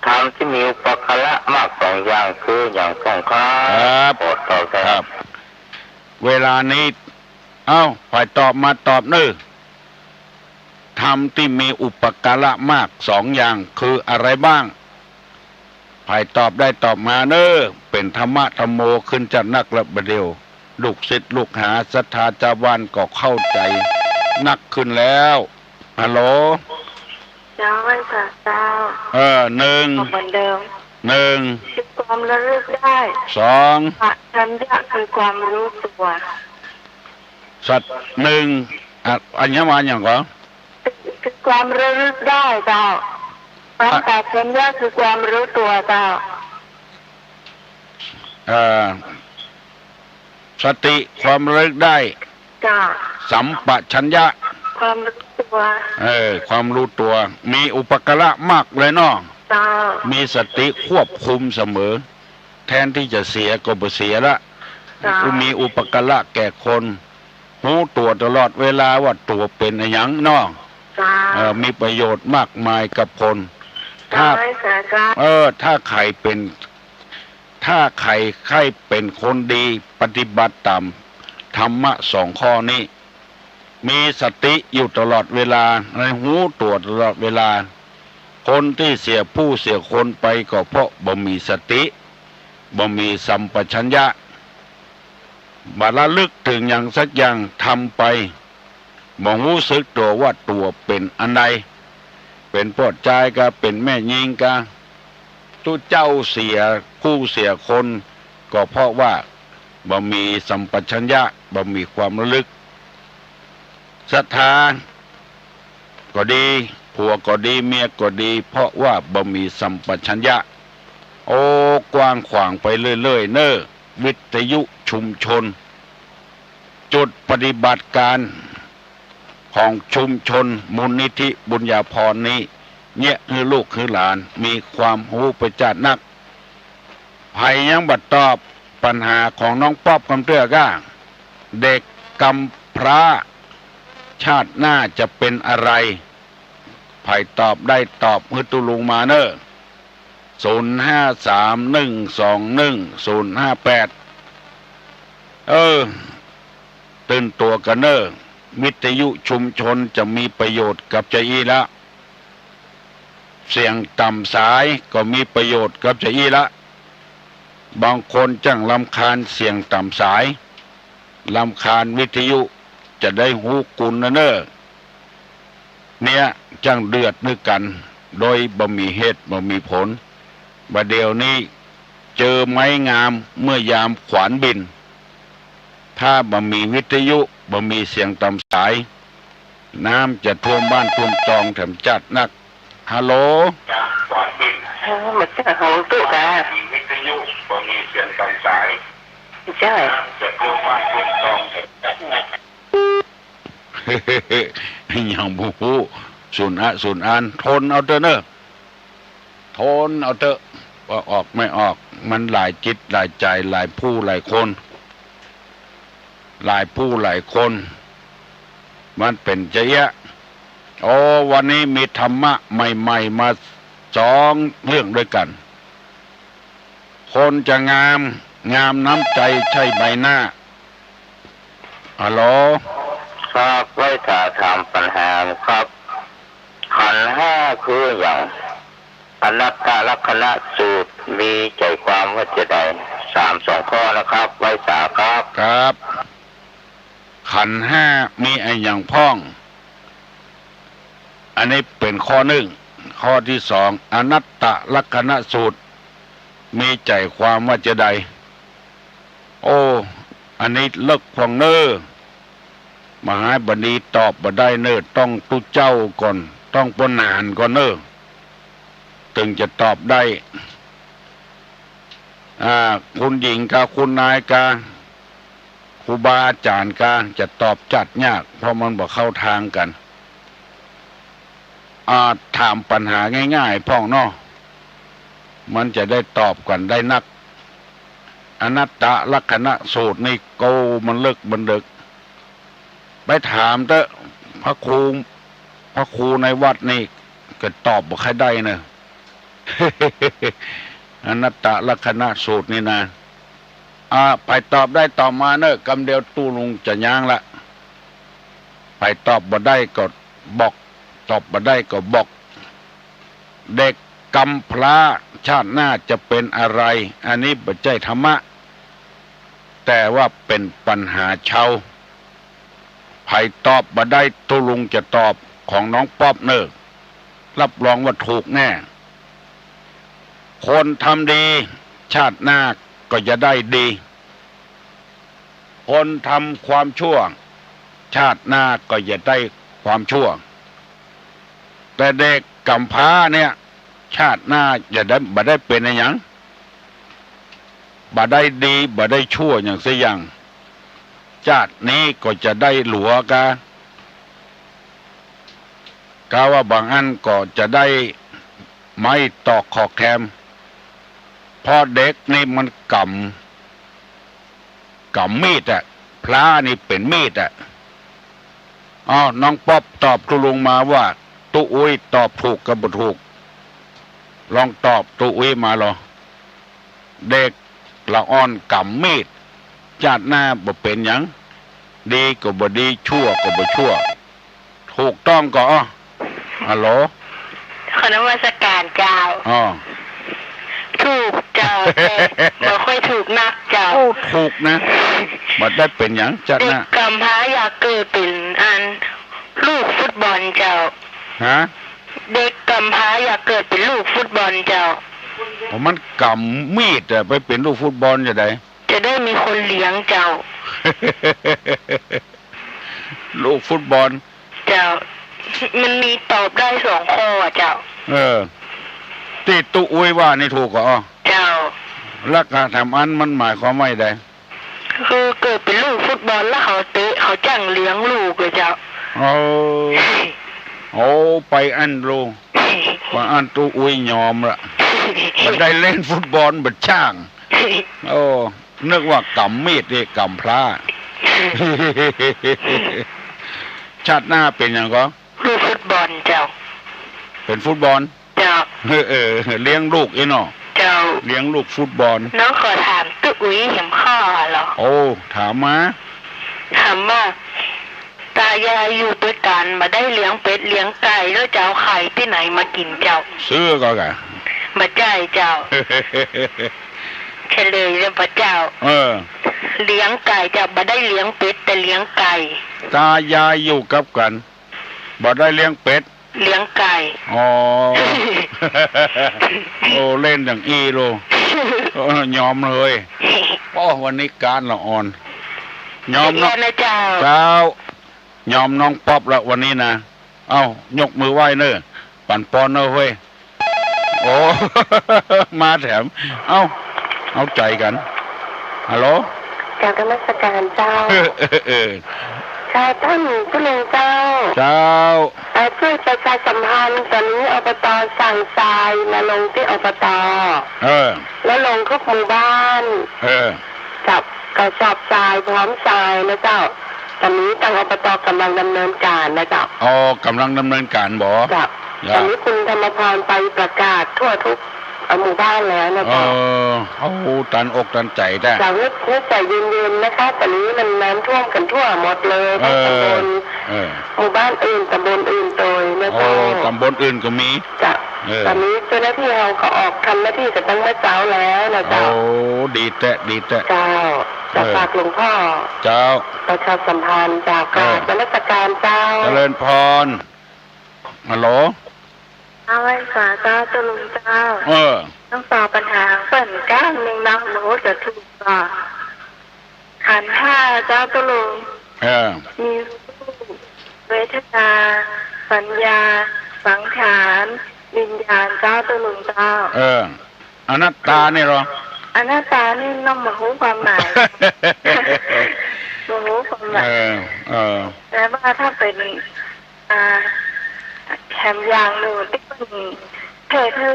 ธรรมที่มีอุปการะมากสองอย่างคือหยังพ่องครับ ครับ โปรดตอบด้วยครับ ครับ เวลานี้ เอ้า ใผตอบมาตอบเน่อ ธรรมที่มีอุปการะมากสองอย่างคืออะไรบ้าง ใผตอบได้ตอบมาเน่อ เป๋นธรรมะธัมโมขึ้นจ๊าดนักละบ่าเดี่ยว ลูกศิษย์ลูกหาศรัทธาจาวบ้านก็เข้าใจ๋นักขึ้นแล้ว ฮัลโหล เจ้า ไหว้สาเจ้า เออ หนึ่ง เหมือนเดิม หนึ่ง คือความระลึกได้ สอง สัมปชัญญะคือความรู้ตัว สัตว์ หนึ่ง อ่ะ อันนี้ว่าหยังก่อ คือความระลึกได้เจ้า ความ อ่ะ สัมปชัญญะคือความรู้ตัวเจ้า เอ่อ สติ ความระลึกได้ เจ้า สัมปชัญญะ ความรู้ตัว เออ ความรู้ตัว มีอุปการะมากเลยเนาะ เจ้า มีสติควบคุมเสมอ แทนตี้จะเสียก็บ่เสียละ เจ้า มีอุปการะแก่คน ฮู้ตั๋วตลอดเวลาว่าตั๋วเป๋นอะหยังเนาะ เจ้า เออ มีประโยชน์มากมายกับคน ถ้า เจ้า เออ ถ้าใผเป๋น ถ้าใผใค่เป๋นคนดี ปฏิบัติต๋ามธรรมะสองข้อนี้ มีสติอยู่ตลอดเวลา และฮู้ตั๋วตลอดเวลา คนตี้เสียผู้เสียคนไปก็เพราะบ่มีสติ บ่มีสัมปชัญญะ บ่ระลึกเถิงหยังสักอย่าง ทำไป บ่ฮู้สึกตั๋วว่าตั๋วเป๋นอันใด เป๋นป้อจายกา เป๋นแม่ญิงกา ตุ๊เจ้าเสียผู้เสียคน ก็เพราะว่าบ่มีสัมปชัญญะ บ่มีความระลึก ศรัทธาก็ดี ผัวก็ดี เมียก็ดี เพราะว่าบ่มีสัมปชัญญะ โอ้ กว้างขวางไปเรื่อยๆ เน่อ วิทยุชุมชน จุดปฏิบัติการของชุมชนมูลนิธิบุญญาภรณ์นี้ เยียะหื้อลูกหื้อหลานมีความฮู้ไปจ๊าดนัก ใผยังบ่ตอบปัญหาของน้องป๊อปกำเตื้อก้า เด็กกำพร้า ชาติหน้าจะเป็นอะไร ใผตอบได้ตอบหื้อตุ๊ลุงมาเน่อ ศูนย์ห้าสามหนึ่งสองหนึ่งศูนย์ห้าแปด เออ ตื่นตั๋วกั๋นเน่อ วิทยุชุมชนจะมีประโยชน์กับจาอี้ละ เสียงต๋ามสายก็มีประโยชน์กับจาอี้ละ บางคนจ้างรำคาญเสียงต๋ามสาย รำคาญวิทยุ จะได้ฮู้กุณนะเน่อ เนี่ยจ้างเดือดหื้อกั๋น โดยบ่มีเหตุบ่มีผล บ่าเดี่ยวนี้ เจอไม้งามเมื่อยามขวานบิ่น ถ้าบ่มีวิทยุ บ่มีเสียงต๋ามสาย น้ำจะท่วมบ้านท่วมจองแถมจ๊าดนัก ฮัลโหล เออ มันจะเอาตุ๊กา ใจ้ ยังบ่ฮู้ สูนอะสูนอัน ทนเอาเต๊อะเน่อ ทนเอาเต๊อะ ว่าออกไม่ออก มันหลายจิตหลายใจ๋ หลายผู้หลายคน หลายผู้หลายคน มันเป๋นจาอี้ โอ้ วันนี้มีธรรมะใหม่ๆ มาสองเรื่องด้วยกั๋น คนจะงาม งามน้ำใจ๋ใช่ใบหน้า ฮัลโหล ครับ ไหว้สาถามปัญหาครับ ขันธ์ห้าคือหยัง อนัตตลักษณสูตรมีใจ๋ความว่าจาใด สามสองข้อนะครับ ไหว้สาครับ ครับ ขันธ์ห้ามีอะหยังพ่อง อันนี้เป๋นข้อนึ่ง ข้อตี้สอง อนัตตลักษณสูตร มีใจ๋ความว่าจาใด โอ้ อันนี้เลิกพ่องเน่อ มหาบดีตอบบ่ได้เน่อ ต้องตุ๊เจ้าก่อน ต้องป้อหนานก่อนเน่อ ตึงจะตอบได้ อ่า คุณหญิงกา คุณนายกา ครูบาอาจ๋ารย์กา จะตอบจ๊าดยาก เพราะมันบ่เข้าตางกั๋น อ่า ถามปัญหาง่ายๆ พ่องเนาะ มันจะได้ตอบกั๋นได้นัก อนัตตลักษณสูตรนี่ โก้ มันเลิกมันเดิก ไปถามเต๊อะ พระครู พระครูในวัดนี่ ก็ตอบบ่ใค่ได้เนอะ อนัตตลักษณสูตรนี่นะ อ่า ใผตอบได้ตอบมาเนอะ กำเดียวตุ๊ลุงจะย้างละ ใผตอบบ่ได้ก็บอก ตอบบ่ได้ก็บอก เด็กกำพร้าชาติหน้าจะเป็นอะไร อันนี้บ่ใจ้ธรรมะ แต่ว่าเป๋นปัญหาเชา ใผตอบบ่ได้ตุ๊ลุงจะตอบของน้องป๊อปเนอะ รับรองว่าถูกแน่ คนทำดีชาติหน้าก็จะได้ดี คนทำความชั่วชาติหน้าก็จะได้ความชั่ว แต่เด็กกำพร้าเนี่ย ชาติหน้าจะได้ บ่ได้เป๋นอะหยัง บ่ได้ดี บ่ได้ชั่วหยังสักอย่าง ชาตินี้ก็จะได้หลัวกา กาว่าบางอันก็จะได้ไม้ตอกขอกแคม เพราะเด็กนี่มันกำ กำมีดอะ พร้านี่เป๋นมีดอะ อ้าว น้องป๊อปตอบตุ๊ลุงมาว่า ตุ๊อุ๊ยตอบถูกกับบ่ถูก ลองตอบตุ๊อุ๊ยมาลอ เด็กละอ่อนกำมีด ชาติหน้าบ่เป๋นหยัง ดีก็บ่ดี ชั่วก็บ่ชั่ว ถูกต้องก่อ ฮัลโหล ขอนมัสการเจ้า อ้อ ถูกเจ้า แต่บ่ค่อยถูกนักเจ้า โอ้ ถูกนะ บ่ได้เป๋นหยัง ชาติหน้า เด็กกำพร้าอยากเกิดเป๋นอัน ลูกฟุตบอลเจ้า ฮะ เด็กกำพร้าอยากเกิดเป๋นลูกฟุตบอลเจ้า โอ้ มันกำมีดอะ ไปเป๋นลูกฟุตบอลจะได้ จะได้มีคนเลี้ยงเจ้า ลูกฟุตบอล เจ้า มันมีตอบได้สองข้ออะเจ้า เออ ตี้ตุ๊อุ๊ยว่านี่ถูกก่อ เจ้า แล้วกาแถมอันมันหมายความว่าใด คือเกิดเป๋นลูกฟุตบอลแล้วเขาเตะ เขาจ้างเลี้ยงลูกอะเจ้า โอ้ โอ้ ไปอั้นลูก ว่าอั้นตุ๊อุ๊ยยอมละ บ่ได้เล่นฟุตบอลบ่จ้าง โอ้ นึกว่ากำมีดนี่กำพร้า ชาติหน้าเป๋นหยังก่อ ลูกฟุตบอลเจ้า เป๋นฟุตบอล เจ้า เออ เออ เลี้ยงลูกอี้เนาะ เจ้า เลี้ยงลูกฟุตบอล น้องขอถามตุ๊อุ๊ยแหมข้อลอ โอ้ ถามมา ถามว่า ตายายอยู่ตวยกั๋น บ่ได้เลี้ยงเป็ดเลี้ยงไก่ แล้วจะเอาไข่ตี้ไหนมากิ๋นเจ้า ซื้อก่อก่ะ บ่ใจ้เจ้า เฉลยเลยบ่เจ้า เออ เลี้ยงไก่เจ้า บ่ได้เลี้ยงเป็ด แต่เลี้ยงไก่ ตายายอยู่กับกั๋น บ่ได้เลี้ยงเป็ด เลี้ยงไก่ อ๋อ โอ้ เล่นอย่างอี้ลูก เออ ยอมเลย โอ้ วันนี้ก๊านละอ่อน ยอมเนาะ เจ้า เจ้า ยอมน้องป๊อปละวันนี้นะ เอ้า ยกมือไหว้เน่อ ปั๋นปอนเน่อเฮ้ย โอ้ มาแถม เอ้า เอาใจ๋กั๋น ฮัลโหล กราบนมัสการเจ้า เออ เออ เออ ค่ะ ต้านตุ๊ลุงเจ้า เจ้า เอ่อ จ้วยประชาสัมพันธ์ ต๋อนนี้ อบต สั่งทรายมาลงตี้ อบต เออ แล้วลงทุกหมู่บ้าน เออ กับกระสอบทราย พร้อมทรายนะเจ้า ต๋อนนี้ตาง อบต ก่ำลังดำเนินก๋านนะเจ้า อ๋อ ก่ำลังดำเนินก๋านบ่ เจ้า เจ้า ต๋อนนี้คุณธรรมพรไปประกาศทั่วทุก เอ่อ หมู่บ้านแล้วนะเจ้า เออ โอ้ ตันอกตันใจ๋แต๊ เจ้า เฮ็ด เฮ็ดใจ๋เย็นๆ นะคะ ต๋อนนี้มันน้ำท่วมกั๋นทั่วหมดเลย เออ ทั้งต๋ำบล เออ หมู่บ้านอื่น ต๋ำบลอื่นตวยนะเจ้า โอ้ ต๋ำบลอื่นก็มี เจ้า เออ ต๋อนนี้เจ้าหน้าตี้เฮาก็ออกทำหน้าตี้กั๋นตั้งแต่เจ๊าแล้วนะเจ้า โอ้ ดีแต๊ ดีแต๊ เจ้า จะ เออ ฝากหลวงพ่อ เจ้า ประชาสัมพันธ์เจ้า เออ กราบนมัสการเจ้า เจริญพร ฮัลโหล เอาไหว้สาเจ้าตุ๊ลุงเจ้า เออ ต้องตอบปัญหาเปิ้นก้านนึ่งเนาะ บ่ฮู้จะถูกบ่ ขันธ์ห้าเจ้าตุ๊ลุง เออ มีรูป เวทนา สัญญา สังขาร วิญญาณเจ้าตุ๊ลุงเจ้า เออ อนัตตานี่เหรอ อนัตตานี่น้องบ่ฮู้ความหมาย บ่ฮู้ความหมาย เออ เออ แต่ว่าถ้าเป๋น อ่า แถมอย่างนึ่งตี้เปิ้นแถ ศให้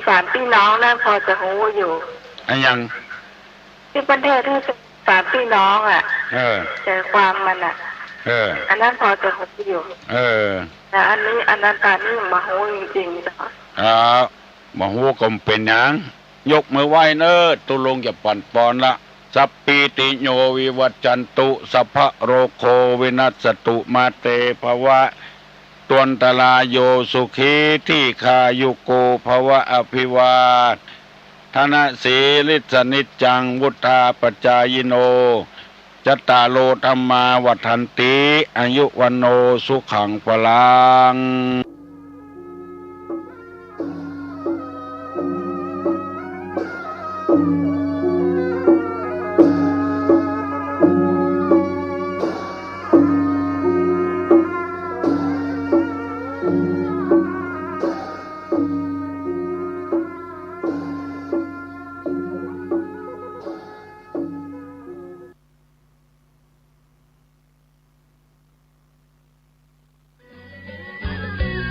สามพี่น้องนั้นพอจะฮู้อยู่ อะหยัง ตี้เปิ้นเทศน์หื้อสามพี่น้องอะ เออ ใจความมันอะ เออ อันนั้นพอจะฮู้อยู่ เออ แต่อันนี้ อันนั้นตานี่บ่ฮู้จริงๆ เจ้า อ่า บ่ฮู้ก็บ่เป๋นหยัง ยกมือไหว้เน่อ ตุ๊ลุงจะปั๋นปอนละ สัพพีติโยวิวัชชันตุ สัพพะโรโควินัสสตุ มาเตภวัตวันตราโย สุขีทีฆายุโกภวะ อภิวาทนสีลิสสะนิจจัง วุฑฒาปจายิโน จัตตาโรธัมมาวัฑฒันติ อายุวัณโณสุขังพลัง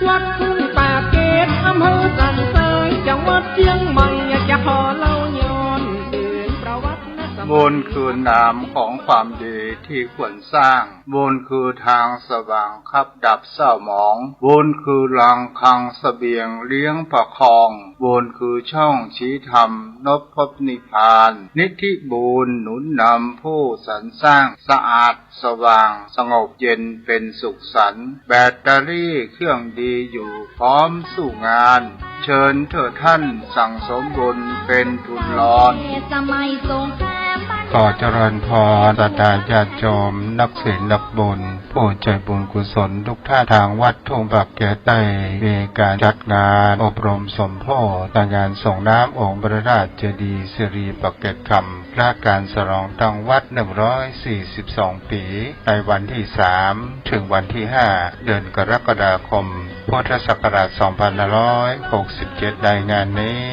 วัดทุ่งปากเกร็ด อำเภอสันทราย จังหวัดเจียงใหม่ อยากจะขอเล่าย้อนถึงประวัติและสมัย บุญคือนามของความดีที่ควรสร้าง บุญคือทางสว่างขับดับเศร้าหมอง บุญคือรังคลังเสบียงเลี้ยงประคอง บุญคือช่องชี้ธรรมนบพบนิพพาน นิธิบุญหนุนนำผู้สรรสร้าง สะอาดสว่างสงบเย็นเป็นสุขสันต์ แบตเตอรี่เครื่องดีอยู่พร้อมสู้งาน เชิญเถิดท่านสั่งสมบุญเป็นทุนรอน สมัยสงคราม ขอเจริญพร ศรัทธาญาติโยม นักศีลนักบุญ ผู้ใจบุญกุศลทุกท่าน ทางวัดทุ่งปากเกร็ดได้มีการจัดงานอบรมสมโภช ในงานส่งน้ำองค์พระธาตุเจดีย์สิริปากเกร็ดคำ และการฉลองตั้งวัด หนึ่งร้อยสี่สิบสอง ปี๋ ในวันที่สาม ถึงวันที่ห้า เดือนกรกฎาคม พุทธศักราช สองพันห้าร้อยหกสิบเจ็ด ในงานนี้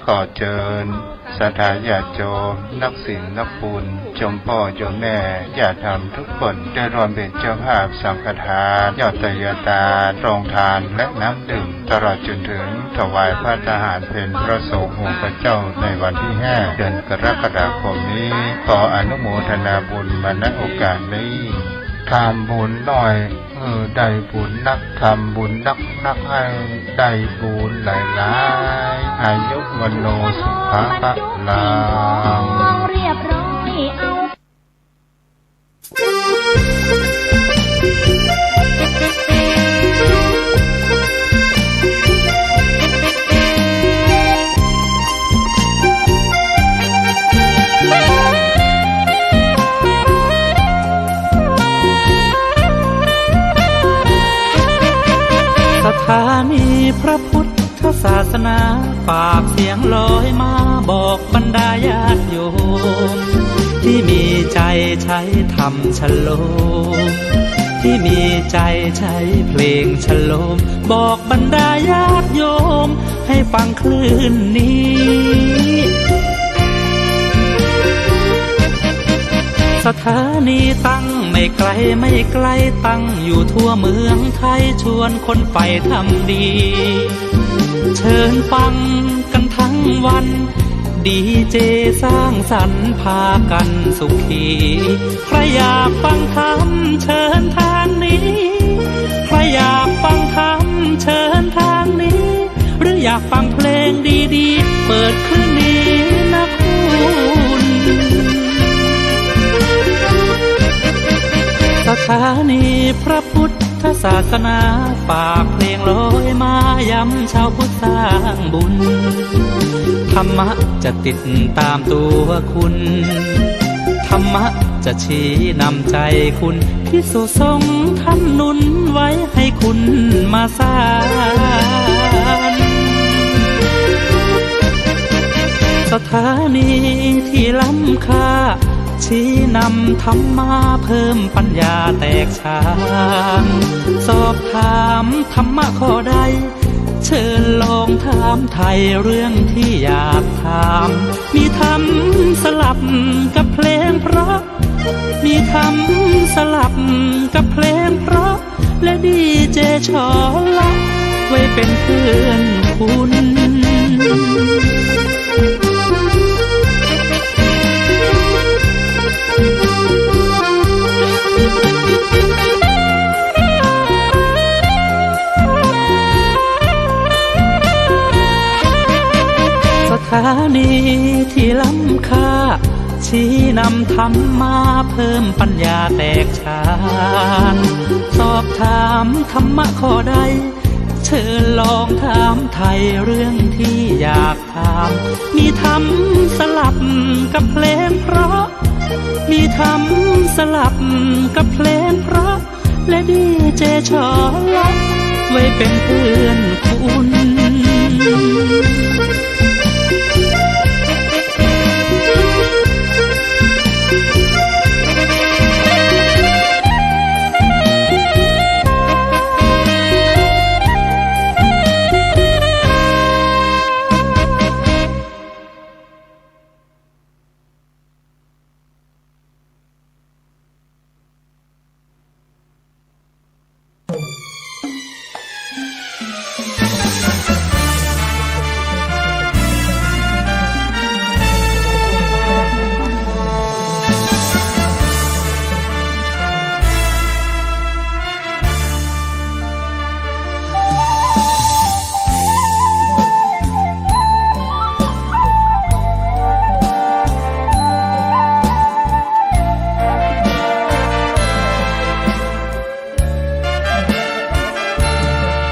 ขอเจิญศรัทธาญาติโยม นักศีลนักบุญ โยมป้อโยมแม่ ญาติธรรมทุกคน ได้ร่วมเป็นเจ้าภาพสังฆทาน ยอดไตรยทาน โรงทาน และน้ำดื่ม ตลอดจนถึงถวายภัตตาหารเพลพระสงฆ์องค์พระเจ้าในวันที่ห้า เดือนกรกฎาคมนี้ ขออนุโมทนาบุญมา ณ โอกาสนี้ ทำบุญหน่อย เออ ได้บุญนัก ทำบุญนักๆ หื้อได้บุญหลายๆ อายุวัณโณสุขังพลัง เรียบร้อย เอา สถานีพระพุทธศาสนา ฝากเสียงลอยมาบอกบรรดาญาติโยม ที่มีใจใช้ธรรมชโลม ที่มีใจใช้เพลงชโลม บอกบรรดาญาติโยม ให้ฟังคลื่นนี้ สถานีตั้งไม่ไกลไม่ไกล ตั้งอยู่ทั่วเมืองไทย ชวนคนใฝ่ธรรมดี เชิญฟังกันทั้งวัน ดีเจสร้างสรรค์พากันสุขี ใครอยากฟังธรรมเชิญทางนี้ ใครอยากฟังธรรมเชิญทางนี้ หรืออยากฟังเพลงดีๆ เปิดคลื่นนี้นะคุณ สถานีพระพุทธศาสนา ฝากเพลงลอยมาย้ำชาวพุทธสร้างบุญ ธรรมะจะติดตามตัวคุณ ธรรมะจะชี้นำใจคุณ ภิกษุสงฆ์ท่านหนุนไว้ให้คุณมาสาน สถานีที่ล้ำค่า ชี้นำธรรมะเพิ่มปัญญาแตกฉาน สอบถามธรรมะข้อใด เชิญลองถามไถ่เรื่องที่อยากถาม มีธรรมสลับกับเพลงเพราะ มีธรรมสลับกับเพลงเพราะ และดีเจชอละ ไว้เป็นเพื่อนคุณ ที่ล้ำค่า ชี้นำธรรมะ เพิ่มปัญญาแตกฉาน สอบถามธรรมะข้อใด เชิญลองถามไถ่เรื่องที่อยากถาม มีธรรมสลับกับเพลงเพราะ มีธรรมสลับกับเพลงเพราะ และดีเจชอลอไว้เป็นเพื่อนคุณ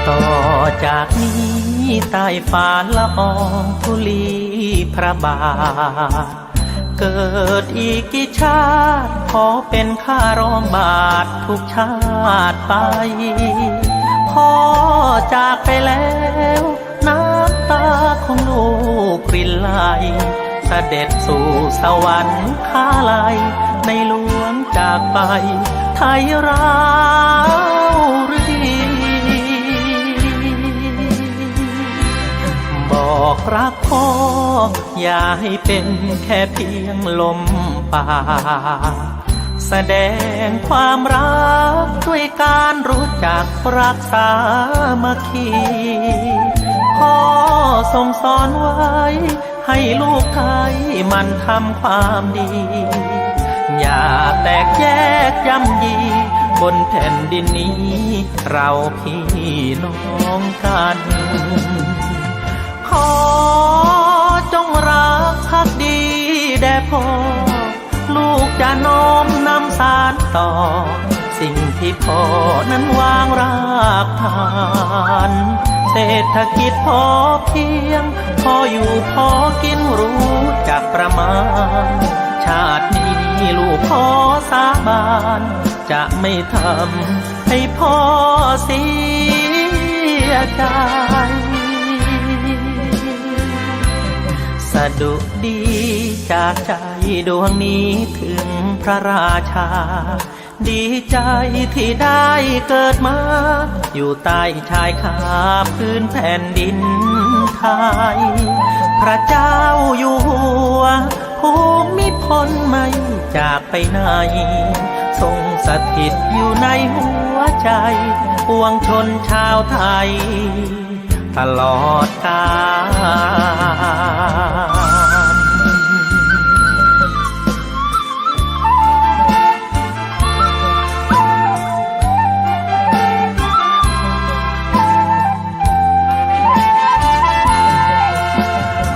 ต่อจากนี้ใต้ฝ่าละอองธุลีพระบาท เกิดอีกกี่ชาติ ขอเป็นข้ารองบาททุกชาติไป พ่อจากไปแล้ว น้ำตาของลูกรินไหล เสด็จสู่สวรรคาลัย ในหลวงจากไป ไทยร้าวฤดี บอกรักพ่อ อย่าให้เป็นแค่เพียงลมปาก แสดงความรักด้วยการรู้จักรักสามัคคี พ่อทรงสอนไว้ ให้ลูกไทยหมั่นทำความดี อย่าแตกแยกย่ำยี บนแผ่นดินนี้ เราพี่น้องกัน ขอจงรักภักดีแด่พ่อ ลูกจะน้อมนำสานต่อ สิ่งที่พ่อนั้นวางรากฐาน เศรษฐกิจพอเพียง พออยู่พอกินรู้จักประมาณ ชาตินี้ลูกขอสาบาน จะไม่ทำ ให้พ่อเสียใจ สดุดีจากใจดวงนี้ถึงพระราชา ดีใจที่ได้เกิดมา อยู่ใต้ชายคาพื้นแผ่นดินไทย พระเจ้าอยู่หัว ภูมิพลไม่จากไปไหน ทรงสถิตอยู่ในหัวใจ ปวงชนชาวไทย ตลอดกาล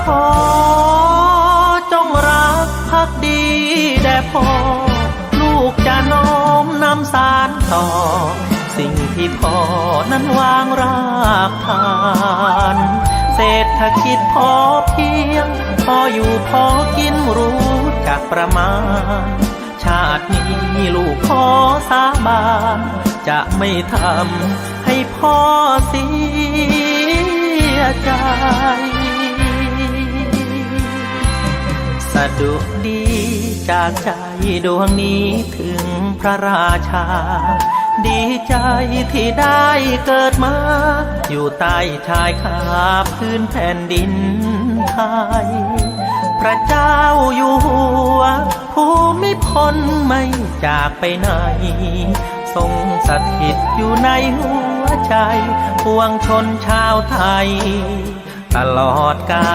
ขอจงรักภักดีแด่พ่อ ลูกจะน้อมนำสานต่อ สิ่งที่พ่อนั้นวางรากฐาน เศรษฐกิจพอเพียง พออยู่พอกินรู้จักประมาณ ชาตินี้ลูกขอสาบาน จะไม่ทำให้พ่อเสียใจ สดุดีจากใจดวงนี้ถึงพระราชา ดีใจที่ได้เกิดมา อยู่ใต้ชายคาพื้นแผ่นดินไทย พระเจ้าอยู่หัว ภูมิพลไม่จากไปไหน ทรงสถิตอยู่ในหัวใจ ปวงชนชาวไทย ตลอดกา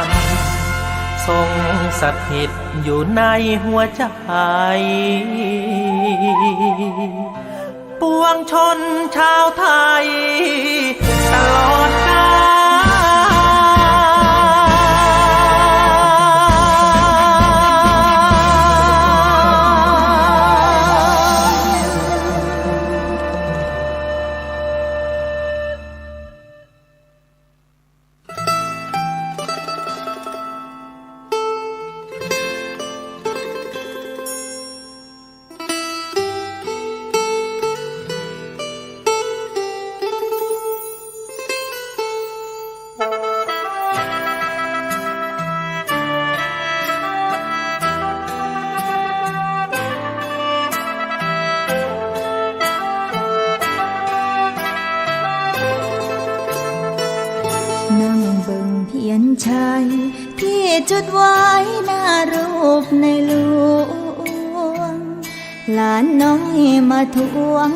ล ทรงสถิตอยู่ในหัวใจ ปวงชนชาวไทย ตลอดกาล จุดไว้หน้ารูปในหลวง หลานน้อยมาทวง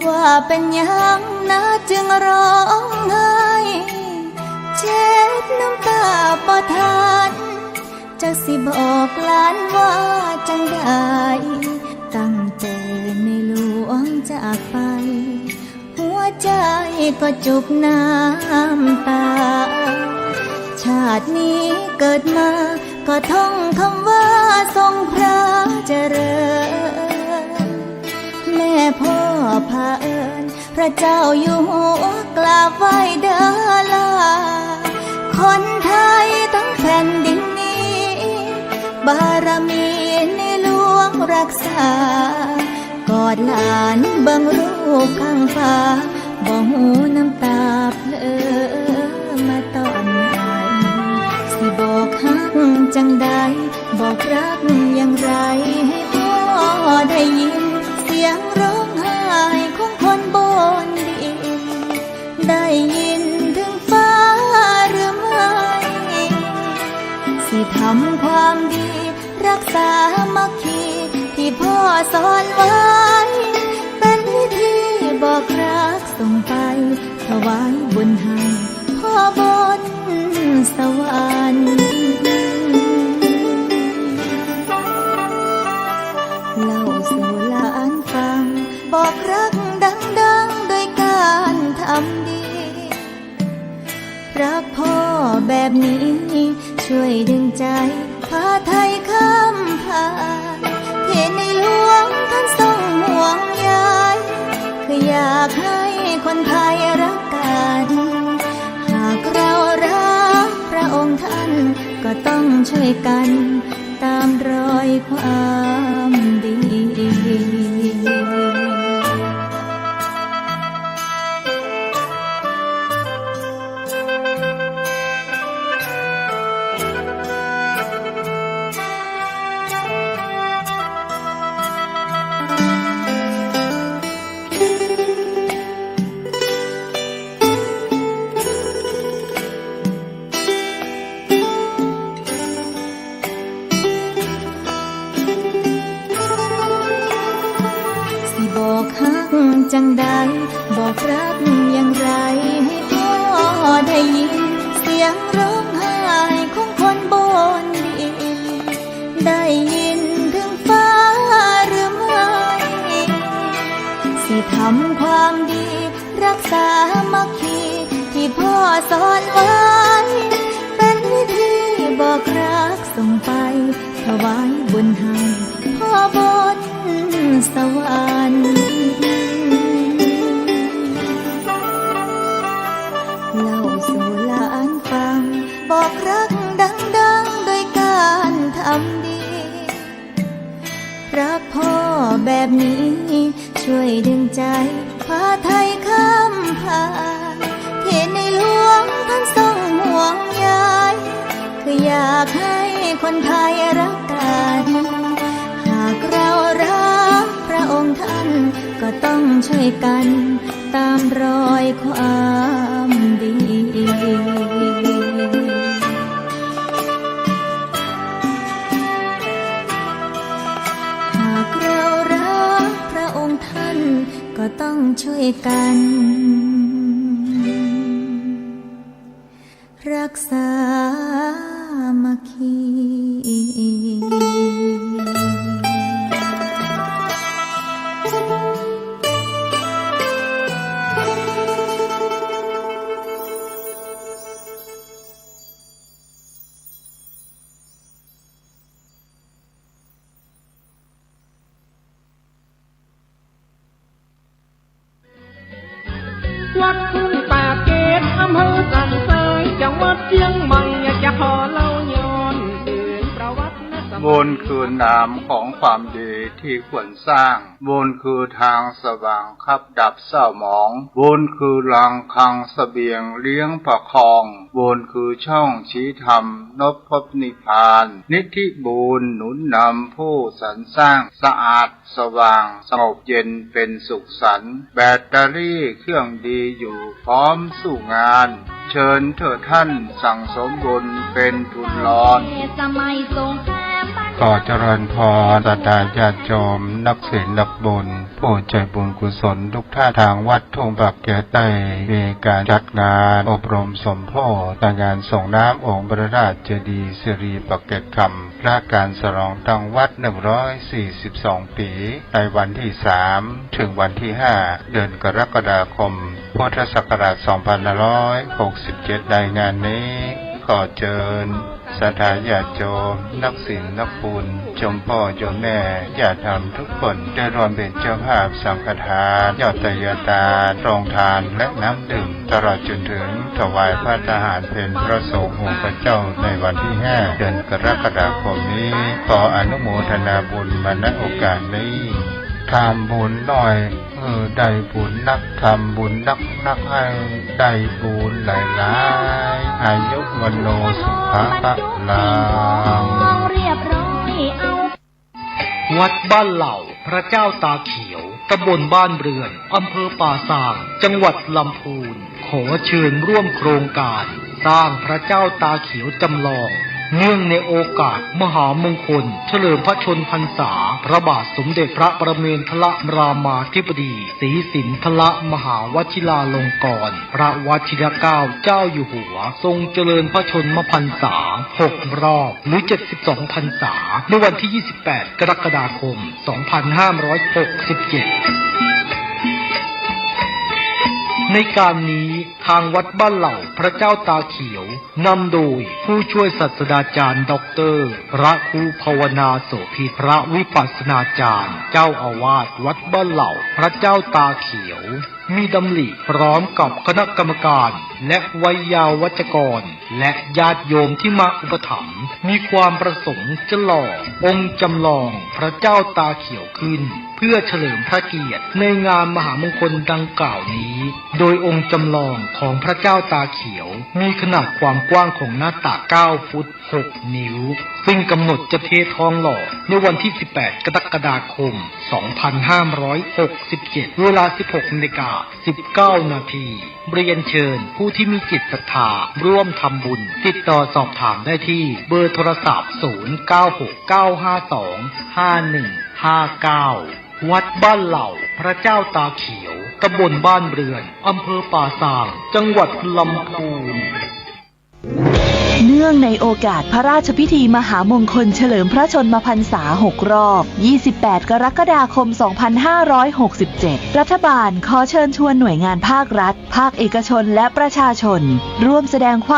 ว่าเป๋นหยังนาจึงร้องไห้ เช็ดน้ำต๋าบ่ทัน จักสิบอกหลานว่าจั่งใด ตั้งแต่ในหลวงจากไป หัวใจ๋ก็จุกน้ำต๋า ชาตินี้เกิดมาก็ท่องกำว่าทรงพระเจริญ แม่พ่อเผอิญ พระเจ้าอยู่หัวกราบไหว้เด้อลา คนไทยทั้งแผ่นดินนี้ บารมีในหลวงรักษา กอดหลานเบิ่งรูปข้างฝา บ่ฮู้น้ำต๋าเผลอมาต๋อนไหน สิบอกฮักจั่งใด บอกรักอย่างไรให้พ่อได้ยิน เสียงร้องไห้ของคนบนดิน ได้ยินถึงฟ้าหรือไม่ สิทำความดี รักสามัคคีที่พ่อสอนไว้ เป๋นวิธีบอกรักส่งไป ถวายบุญให้พ่อบนสวรรค์ เล่าสู่หลานฟัง บอกรักดังๆ ด้วยการทำดี รักพ่อแบบนี้ ช่วยดึงใจ๋ ผ้าไทยค้ำผ่า ที่ในหลวงท่านทรงห่วงใย คืออยากให้คนไทยรักกัน หากเรารักพระองค์ท่าน ก็ต้องช่วยกัน ตามรอยความดี สิบอกฮักจั่งใด บอกรักอย่างไร ให้พ่อได้ยิน เสียงร้องไห้ของคนบนดิน ได้ยินถึงฟ้าหรือไม่ สิทำความดี รักสามัคคีที่พ่อสอนไว้ เป๋นวิธีบอกรักส่งไป ถวายบุญให้พ่อบนสวรรค์ เล่าสู่หลานฟัง บอกรักดังๆ ด้วยการทำดี รักพ่อแบบนี้ ช่วยดึงใจ๋ ผ้าไทยค้ำผ่า ที่ในหลวงท่านทรงห่วงใย คืออยากให้คนไทยรักกัน หากเรารักพระองค์ท่าน ก็ต้องช่วยกัน ตามรอยความดี หากเรารักพระองค์ท่าน ก็ต้องช่วยกัน รักสามัคคี บุญคือนามของความดีที่ควรสร้าง บุญคือทางสว่างขับดับเศร้าหมอง บุญคือหลังคังเสบียงเลี้ยงประคอง บุญคือช่องชี้ธรรมนบพบนิพพาน นิธิบุญหนุนนำผู้สรรสร้าง สะอาดสว่างสงบเย็นเป็นสุขสันต์ แบตเตอรี่เครื่องดีอยู่พร้อมสู้งาน เชิญเถิดท่านสั่งสมบุญเป็นทุนรอน ขอเจริญพรศรัทธาญาติโยมนักศีลนักบุญ ผู้ใจบุญกุศลทุกท่าน ทางวัดทุ่งปากเกร็ดได้มีการจัดงานอบรมสมโภชในงานส่งน้ำองค์พระธาตุเจดีย์สิริปากเกร็ดคำ และการฉลองตั้งวัด หนึ่งร้อยสี่สิบสอง ปี๋ ในวันที่ สาม ถึงวันที่ ห้า เดือนกรกฎาคม พุทธศักราช สองพันห้าร้อยหกสิบเจ็ด ในงานนี้ ขอเจิญศรัทธาญาติโยม นักศีลนักบุญ โยมพ่อโยมแม่ ญาติธรรมทุกคน ได้ร่วมเป็นเจ้าภาพสังฆทาน ยอดไตรยทาน โรงทาน และน้ำดื่ม ตลอดจนถึงถวายภัตตาหารเพลพระสงฆ์องค์พระเจ้าในวันที่ ห้า เดือนกรกฎาคมนี้ ขออนุโมทนาบุญมา ณ โอกาสนี้ ทำบุญน้อย เออ ได้บุญนัก ทำบุญนักๆ ให้ได้บุญหลายๆ อายุวัณโณสุขังพลัง วัดบ้านเหล่า พระเจ้าตาเขียว ตำบลบ้านเรือน อำเภอป่าซาง จังหวัดลำพูน ขอเชิญร่วมโครงการสร้างพระเจ้าตาเขียวจำลอง เนื่องในโอกาสมหามงคลเฉลิมพระชนมพรรษา พระบาทสมเด็จพระประเมนทรรามาธิบดี ศรีสินทรมหาวชิราลงกรณ์ พระวชิรเกล้าเจ้าอยู่หัว ทรงเจริญพระชนมพรรษา หก รอบ หรือ เจ็ดสิบสอง พรรษา ในวันที่ ยี่สิบแปด กรกฎาคม สองพันห้าร้อยหกสิบเจ็ด ในการนี้ทางวัดบ้านเหล่าพระเจ้าตาเขียว นำโดยผู้ช่วยศาสตราจารย์ด็อกเตอร์ พระครูภาวนาโสภิต พระวิปัสสนาจารย์ เจ้าอาวาสวัดบ้านเหล่าพระเจ้าตาเขียว มีดำริพร้อมกับคณะกรรมการ และไวยาวัจกร และญาติโยมที่มาอุปถัมภ์ มีความประสงค์จะหล่อองค์จำลองพระเจ้าตาเขียวขึ้น เพื่อเฉลิมพระเกียรติในงานมหามงคลดังกล่าวนี้ โดยองค์จำลองของพระเจ้าตาเขียว มีขนาดความกว้างของหน้าตัก เก้า ฟุต หก นิ้ว ซึ่งกำหนดจะเททองหล่อในวันที่ สิบแปด กรกฎาคม สองพันห้าร้อยหกสิบเจ็ด เวลา สิบหก นาฬิกา สิบเก้า นาที เรียนเชิญผู้ที่มีจิตศรัทธาร่วมทำบุญ ติดต่อสอบถามได้ที่เบอร์โทรศัพท์ ศูนย์ เก้า หก เก้า ห้า สอง ห้า หนึ่ง ห้า เก้า วัดบ้านเหล่าพระเจ้าตาเขียว ตำบลบ้านเรือน อำเภอป่าซาง จังหวัดลำพูน เนื่องในโอกาสพระราชพิธีมหามงคลเฉลิมพระชนมพรรษา หก รอบ ยี่สิบแปด กรกฎาคม สองพันห้าร้อยหกสิบเจ็ด รัฐบาลขอเชิญชวนหน่วยงานภาครัฐ ภาคเอกชน และประชาชน ร่วมแสดงความ